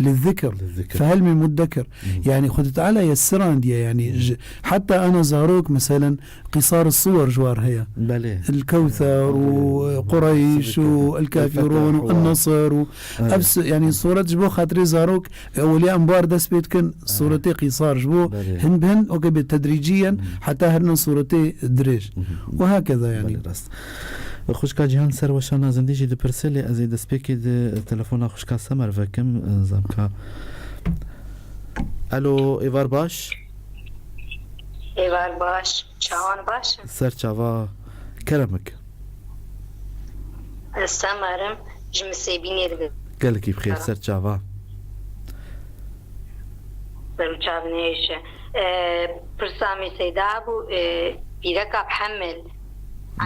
lizzikr, Lizzikr. fehel min muddekir." Hmm. Yanî, Xwedê Teala yessirandiye, yanî, Hmm. ji, heta ana zarok, meselen, qîsar suwer ji war heye. Belê. El-Kewther û Belê. Qureyş û Sibike. El-Kafirûn û El-Fetih û El-Nasr û Evet. ev su-, yanî, Evet. suret ji bo xatirê zarok, eweliya em bar dest pê dikin, Evet. suretê qîsar ji bo Belê. hin bi hin, weke bê tedrîciyen, Hmm. heta herine suretê dirêj. Mhm. Û hakeza, yanî. Belê, rast. Xwişka Cîhan ser weşana zindî jî dipirse, lê ez ê destpêkê di telefona xwişka Semer vekim, zamka. Alo, êvar baş? Êvar baş, çawan baş in? Ser çava, kerem bike. Ez Semer im, ji Misêbînê dibim. Gelekî bi xêr, ser çava. Ser û çav nêşe. E, pirsa min seyda bû, e, pîreka bi hemil.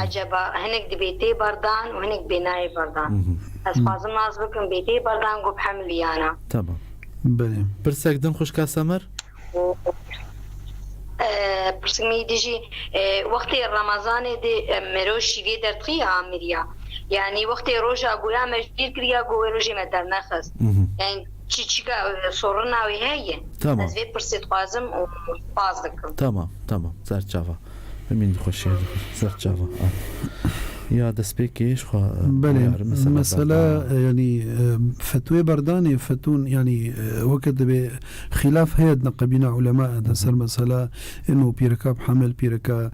Eceba hinek dibê tê berdan û hinek bê nayê berdan. Mhm. Ez Mhm. xwazim nas bikim bê tê berdan ku bi hemil yana. Tamam. Belê. Pirsek din xwişka Semer? E, pirsek min dijî, e, wextê Remezanê de, e, mero şîvê derdixî ya amiriya. Yanî wextê roja goya me ji bîr kiriya ku wê rojê me dernexist. Mhm. Yanî çi çika, e, sorina wê heye? Tamam. Ez vê pirsê dixwazim û spas dikim. Tamam, tamam. Ser çava. Min dixweşiye dixwe. Ser çava. Ah. Ya destpêkê ji xwe, e, Belê, diyar, mesela mesela, berdan. e, yanî, e, fetwê berdanê, fetûn, yanî, e, weke dibê xîlaf heye di neqebîna ulema de ser Mhm. mesela ino pîreka bi hemil, pîreka,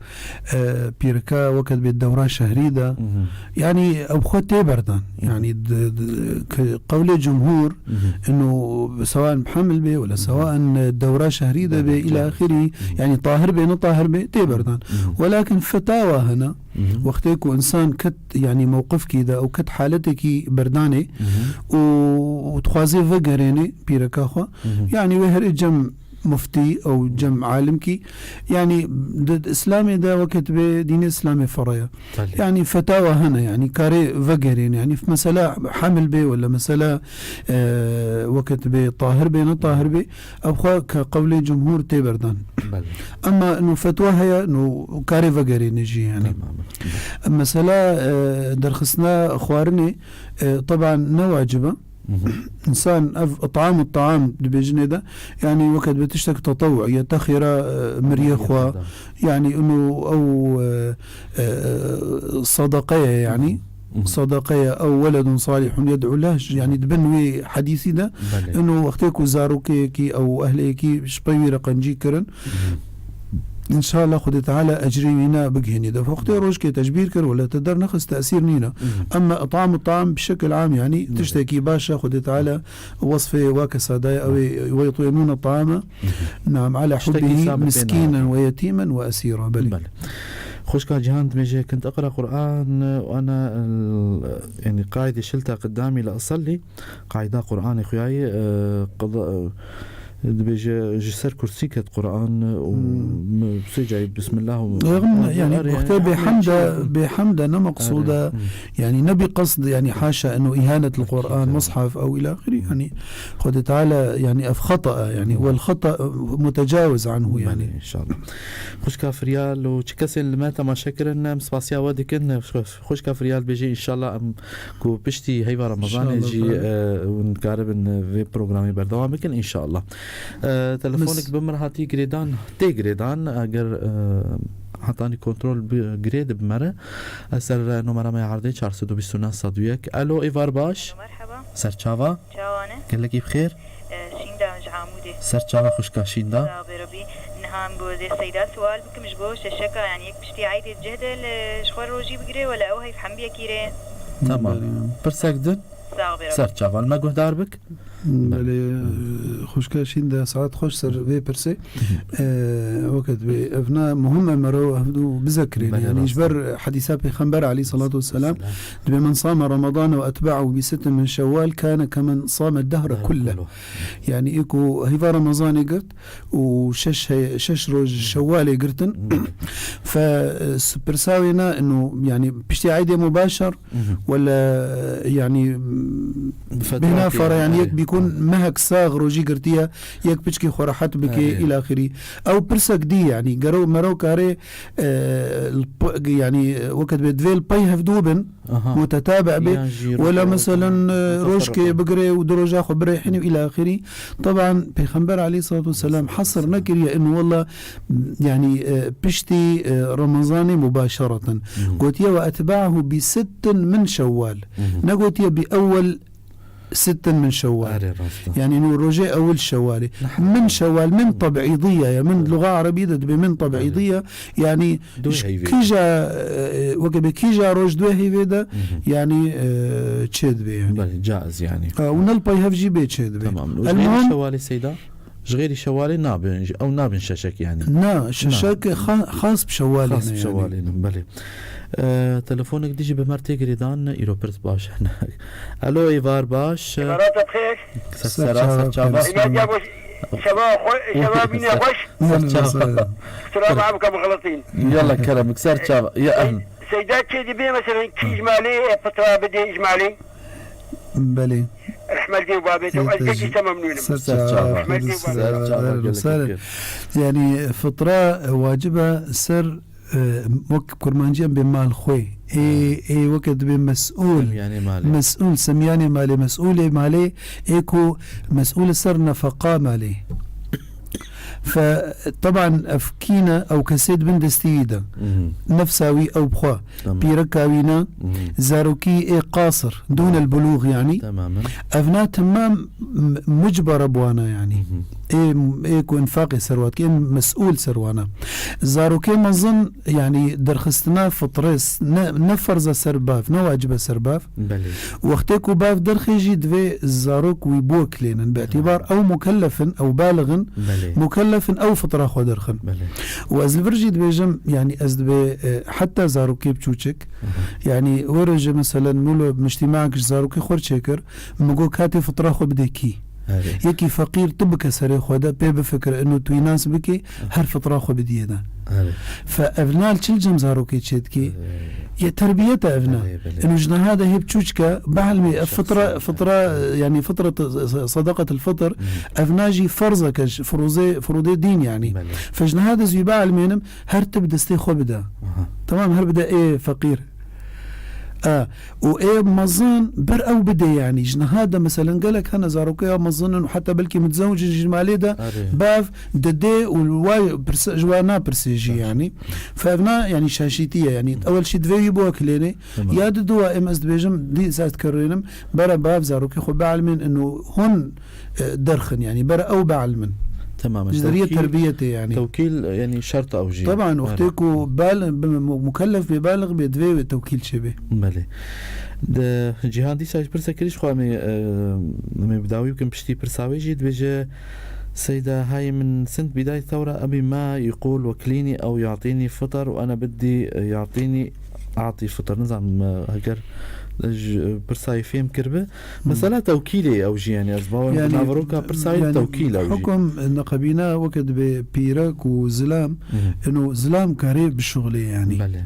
e, pîreka weke dibê dewra şehrî de. Mhm. Yanî ew xwe tê berdan. Mhm. Yanî di, di, ki qewlê cumhur, Mhm. ino sewan bi hemil bê, wala Mhm. sewan dewra şehrî de bê, Belê, ila belê. axirî, Mhm. yanî tahir bê, ne tahir bê, tê berdan. Mhm. Welakin fetawa hene, Mhm. wextê ku insan ket, yanî mewqifkî de, ew ket haletekî berdanê Mhm. û, û dixwazê vegerênê pîreka xwe, Mhm. yanî wê herê cem muftî ew cem alimkî, yanî di, di Îslamê de weke dibê dînê Îslamê feraya. Belê. Yanî fetawa hene, yanî karê vegerên, yanî mesela hemil bê wala mesela, e, weke dibê tahir bê, ne tahir bê, ev xwe ke qewlê cumhur tê berdan. Belê. Emma no fetwa heye, no karê vegerêne jî, yanî. Tamam. Mesela, e, derxistina xwarinê, e, teban ne wacib e. Mhm. Însan ev it'am û ta'am dibêjinê de, yanî weke dibe tiştek tetewu'î ye, te xêra, e, miriyê Miriyê xwe, xwe da. yanî ino ew, e, e, sadaqe ye, yanî. Mhm. Mhm. Sadaqe ye, ew weledun salihun yed'u leh, yanî dibin wê hedîsî de, Belê. ino wextê ku zarokeyekî ew ehleyekî ji pey wî re qencî kirin, Mhm. Înşallah Xwedê Teala ecrê wî ne bigihînî de. Wextê rojkê te ji bîr kir, wele te dernexist, tesîr nîne. Mhm. Emma it'am û ta'am bi şekil am, yanî Belê. tiştekî baş e, Xwedê Teala wasfê wa kesa daye, ew ê, "Ve yut'imûne ta'ame, Mhm. nam, ala Tiştekî hubbihi hesabê pê miskînen nayate. ve yetîmen ve esîra." Belê. Belê. Xwişka Cihan dibêje, "Kint eqra Qur'an, û ana, el, yanî, qaîdî şilta qidamî li esellî." Qayda Qur'anê xuyayî, e, qida, e, dibêje, ji ser kursî ket Qur'an û Hmm. mi-, sê cayî Bismillah û Erê, yanî, erê, wextê yanî, bêhemd e, çi bêhemd e, ne meqsûd e, Erê. Hmm. yanî, ne bi qesd, yanî, haşa, eno îhanet li Qur'an, Ekîd, e. mushaf ew ila axirî, Hmm. yanî, Xwedê Teala, yanî, ev xeta e, yanî, Hmm. wel xeta, e, mutecawiz anhu, Belê, yanî. înşallah. Xwişka Firyal û çi kesên li me temaşe kirin, em spasiya we dikin. Xwişka Firyal bêjî, înşallah, em ku piştî heyva Remezanê İnşallah, jî, belê. e, hûn dikaribin, e, vê programê berdewam bikin, înşallah. E, telefonek Mis- bi mir hatî girêdan, tê girêdan, eger, e, hetanî kontrol bi girê dibe me re, ez ser nomera me ya erdê çar sed û bîst û neh sed û yek. Alo, êvar baş. Merhaba. Ser çava. Çawan e? Gelekî bi xêr. E, Şînda ji Amûdê. Ser çava xwişka Şînda. Sağ be Rebî. Niha em bi wezê Seyda sual bikim ji bo şeşeka, yanî yek piştî eydê cih de li ji xwe rojî bigire, wele ew heyv hembiyekî rê? Tamam. Belê. Pirsek din? Ser çavan me guhdar bik. Belê, e, xwişka Şîn de saet xweş ser vê pirsê. E, weke dibê evna muhim e mero hevdû bizekirin. Belê, yani ji rast e. Ber hedîsa Pêxember aleyhissalatu vesselam dibê: "Men same Ramazan ve etba'ahu bi sittin min Şewwal kane kemen same dehre kulle." Yani ê ku heyva Ramazanê girt û şeş he-, şeş roj Şewwalê girtin. Fe, e, s-, pirsa wê ne ino, yani piştî eydê mubaşer, wele, e, yani, m, bêhna fara, yani yek bîkun mehek sax rojî girtiye, yek piçkî xwe rehet bike, îlaxirî. Ew pirsek dî, yani, gero mero karê, e, l-, p-, yani, weke dibê divê li pey hevdû bin, Aha. Mutetabe be. Yan jî Wela rojê meselen, e, muteferiqin. Rojkê bigire û du roja xwe birêxin û îlaxirî. Taban Pêxember aleyhissalatu vesselam hesr nekiriye in wela, yani, e, piştî, e, Ramazanê mubaşereten. Hı. Gotiye: "Ve etba'ahu bi sittin min Şewwal." Hı hı. Ne gotiye: "Bi ewwel sittin min Şewwal." Erê, rast e. Yani, nu rojê ewil Şewwalê. Min Şewwal, min teb'îdiye ya, min luga erebî de dibê min teb'îdiye. Yani, Duh ji heyvê. Kîja, e, weke bê kîja roj duh heyvê de, Hı hı. yani, e, çê dibê yani. Belê, caiz yani. Ha, û ne li pey hev jî bê çê dibê. Tamam. Û ji El-muhim, Şewalê Seyda? Ji xêrî Şewalê nabin, ew nabin şeşek yani. Na, şeşek Na. xa-, xas bi Şewalê Xas ne bi yani. Şewalê ne, belê. E, telefonek dijî bi mer tê girêdan, îro pirs baş. Alo, êvar baş. Êvara te bi xêr. Ser, ser sera, çava. Ser çava. Îmediya baş. Şeva xwe-, şeva bîne xweş. Ser çava. Kusura me bike, bi xeletîn. Yalla kerem, ser çava. Ya ehlen. Seyda çê dibê, meselen, kî ji malê, e, fitra bidê ji malê? Belê. Rehmet dê û babê te, ez pekî te memnûn im. Ser çava. Rehmet dê û babê. Ser çava, gelek kir. Yani, fitra, e, wacibe ser e, wek kurmancî em bê mal xwe. Ê, Ha. ê weke dibê mesûl. Semyanê malê. Mesûl, semyanê malê, mesûlê malê, ê ku mesûl ser nefeqa malê. Fe, teban ev kî ne, ew kesê di bin destî wî de. Mhm. Nefsa wî ew bi xwe. Tamam. Pîreka wî ne, Mhm. zarokî ê qasir, dûnel bulûx yani. Tamamen. Evna temam m-, mucbara bi wana yani. Mhm. Ê, ê ku infaqê ser wan dike, ê mesûl ser wan e. Zarokê mezin, yani derxistina fitrê s-, ne, ne ferz e ser bav, ne wacib e ser bav. Belê. Wextê ku bav derxê jî divê zarok wî biwekilênin. Bi îtibar Tamam. ew mukellef in, ew balix in, Belê. mukellef in ew fitra xwe derxin. Belê. Û ez li vir jî dibêjim, yani ez dibê, e, heta zarokê biçûçik, Aha. yani wê rojê meselen mûlo niştîmaek ji zarokê xwe çêkir, min got katê fitra xwe bidê kî. Erê. Yekî feqîr tu bike serê xwe de, pê bifikire, ino tu wî nas bikî, her fitra xwe bidiyê de. Erê. Fe ev nal çil cem zarokê çê dikî? Erê. Ye terbiyet e ev na. Erê, belê. Ino ji niha de hê biçûçke, bielmê, ev fitra, Şexsî. fitra, yani fitra t-, s-, sadaqatil fitr, Mhm. ev na jî ferzeke ji firûzê, firûdê dîn yani. Belê. Fe ji niha de ez wî bielmênim, her tu bi destê xwe bide. Aha. Tamam, her bide ê feqîr. E, û ê mezin ber ew bidê, yani ji niha de meselen gelek hene zarokê ya mezin in û heta belkî mitzewcin ji malê de Erê. bav didê û li wa pirse-, ji wa napirsê jî Baş. yani. Fevna yani şaşîtî ye yani. Hı. Ewel şî divê wî biwekilênê. Tamam. Ya diduwa em ez dibêjim dî ez dikerrênim bera bav zarokê xwe bielmên ino hûn, e, derxin yani bera ew bielmin. Tamamen. Ji deriyê Tewkîl, terbiyetê yani. Tewkîl, yani şert ew jî. Taban, wextê Erê. ku bal-, bi-, mu-, mukellef bê, balix bê, divê wê tewkîl çêbê. Belê. De, Cîhan dîsa ji pirsa kirî ji xwe em ê, e, em ê bi dawî bikin, piştî pirsa wê jî dibêje, Seyda, hay min sind bidayê tewra, ebî ma yîqûl wekilînî ew yatînî fitir û ene biddî, e, yatînî atî fitir. Nizanim, e, heger ji, e, pirsa wî fêm kiribe. Mesela tewkîlê ew jî, yani, ez bawer Yani, naveroka pirsayê yani, tewkîl ew jî. Hukum neqebîna weke dibê pîrek û zilam, Mhm. ino zilam karê bişuxulê, yani. Belê.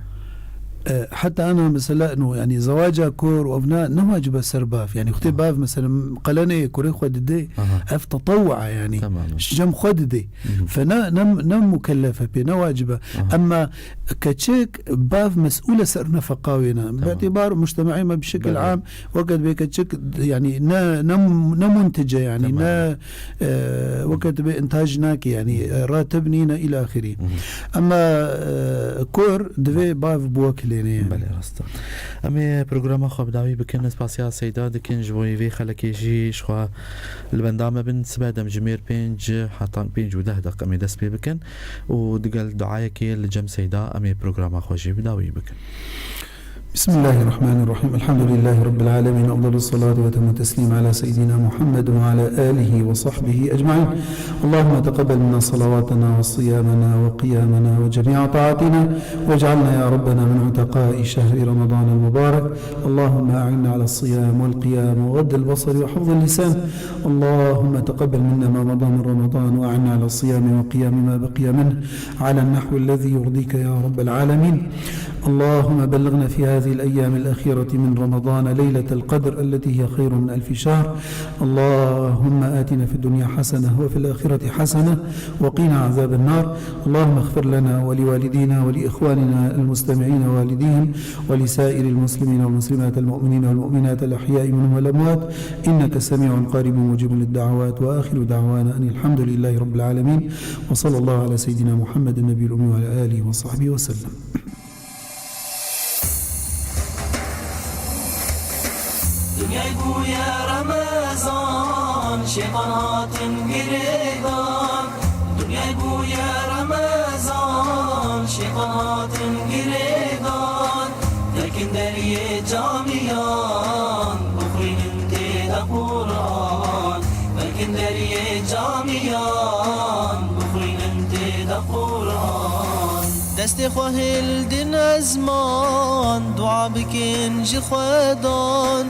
E, heta ana mesela, ino, yani, zewaca kor û evna ne wacibe ser bav. Yani, xutê Aha. bav, mesela, qelenê kurê xwe didê, Aha. ev tetewwa, yani. Tamam. Ji cem xwe didê. Mhm. Fe ne, ne, ne mukellef e pê, ne wacibe. Aha. Emma keçik, bav mesûl e ser nefeqa wê ne. Tamam. Bi îtibar mujtemaê me bi şekil Belê. am, weke dibê keçik, yani ne, ne, ne muntice yani, Tamam. ne, e, weke dibê intaj nake yani, e, ratib nîne îla axirî. Mhm. Emma, e, kur divê bav biwekilêne yani. Belê, rast e. Em ê programa xwe bi dawî bikin. Spasiya Seyda dikin ji bo vê xelekê jî ji xwe li benda me bin. Sibe dem ji mêr pênc heta pênc û deh deq em ê dest pê bikin û digel duayekê li cem Seyda em ê programa xwe jî bi dawî bikin. بسم الله الرحمن الرحيم. الحمد لله رب العالمين. أفضل الصلاة وأتم التسليم على سيدنا محمد وعلى آله وصحبه أجمعين. اللهم تقبل منا صلواتنا وصيامنا وقيامنا وجميع طاعاتنا، واجعلنا يا ربنا من عتقاء شهر رمضان المبارك. اللهم أعنا على الصيام والقيام وغض البصر وحفظ اللسان. اللهم تقبل منا ما مضى من رمضان، وأعنا على الصيام وقيام ما بقي منه على النحو الذي يرضيك يا رب العالمين. اللهم بلغنا في هذه الأيام الأخيرة من رمضان ليلة القدر التي هي خير من ألف شهر. اللهم آتنا في الدنيا حسنة وفي الآخرة حسنة وقنا عذاب النار. اللهم اغفر لنا ولوالدينا ولإخواننا المستمعين ووالديهم ولسائر المسلمين والمسلمات المؤمنين والمؤمنات الأحياء منهم والأموات، إنك سميع قريب مجيب للدعوات. وآخر دعوانا أن الحمد لله رب العالمين. وصلى الله على سيدنا محمد النبي الأمي وعلى آله وصحبه وسلم. Dinyay bûye Remezan, şeytan hatin girêdan. Dinyay bûye Remezan, şeytan hatin girêdan. Derkin deriyê camiyan, bixwînin tê de Quran. Derkin deriyê camiyan, bixwînin tê de Quran. Destê xwe hildin ezman, dua bikin ji Xwedan.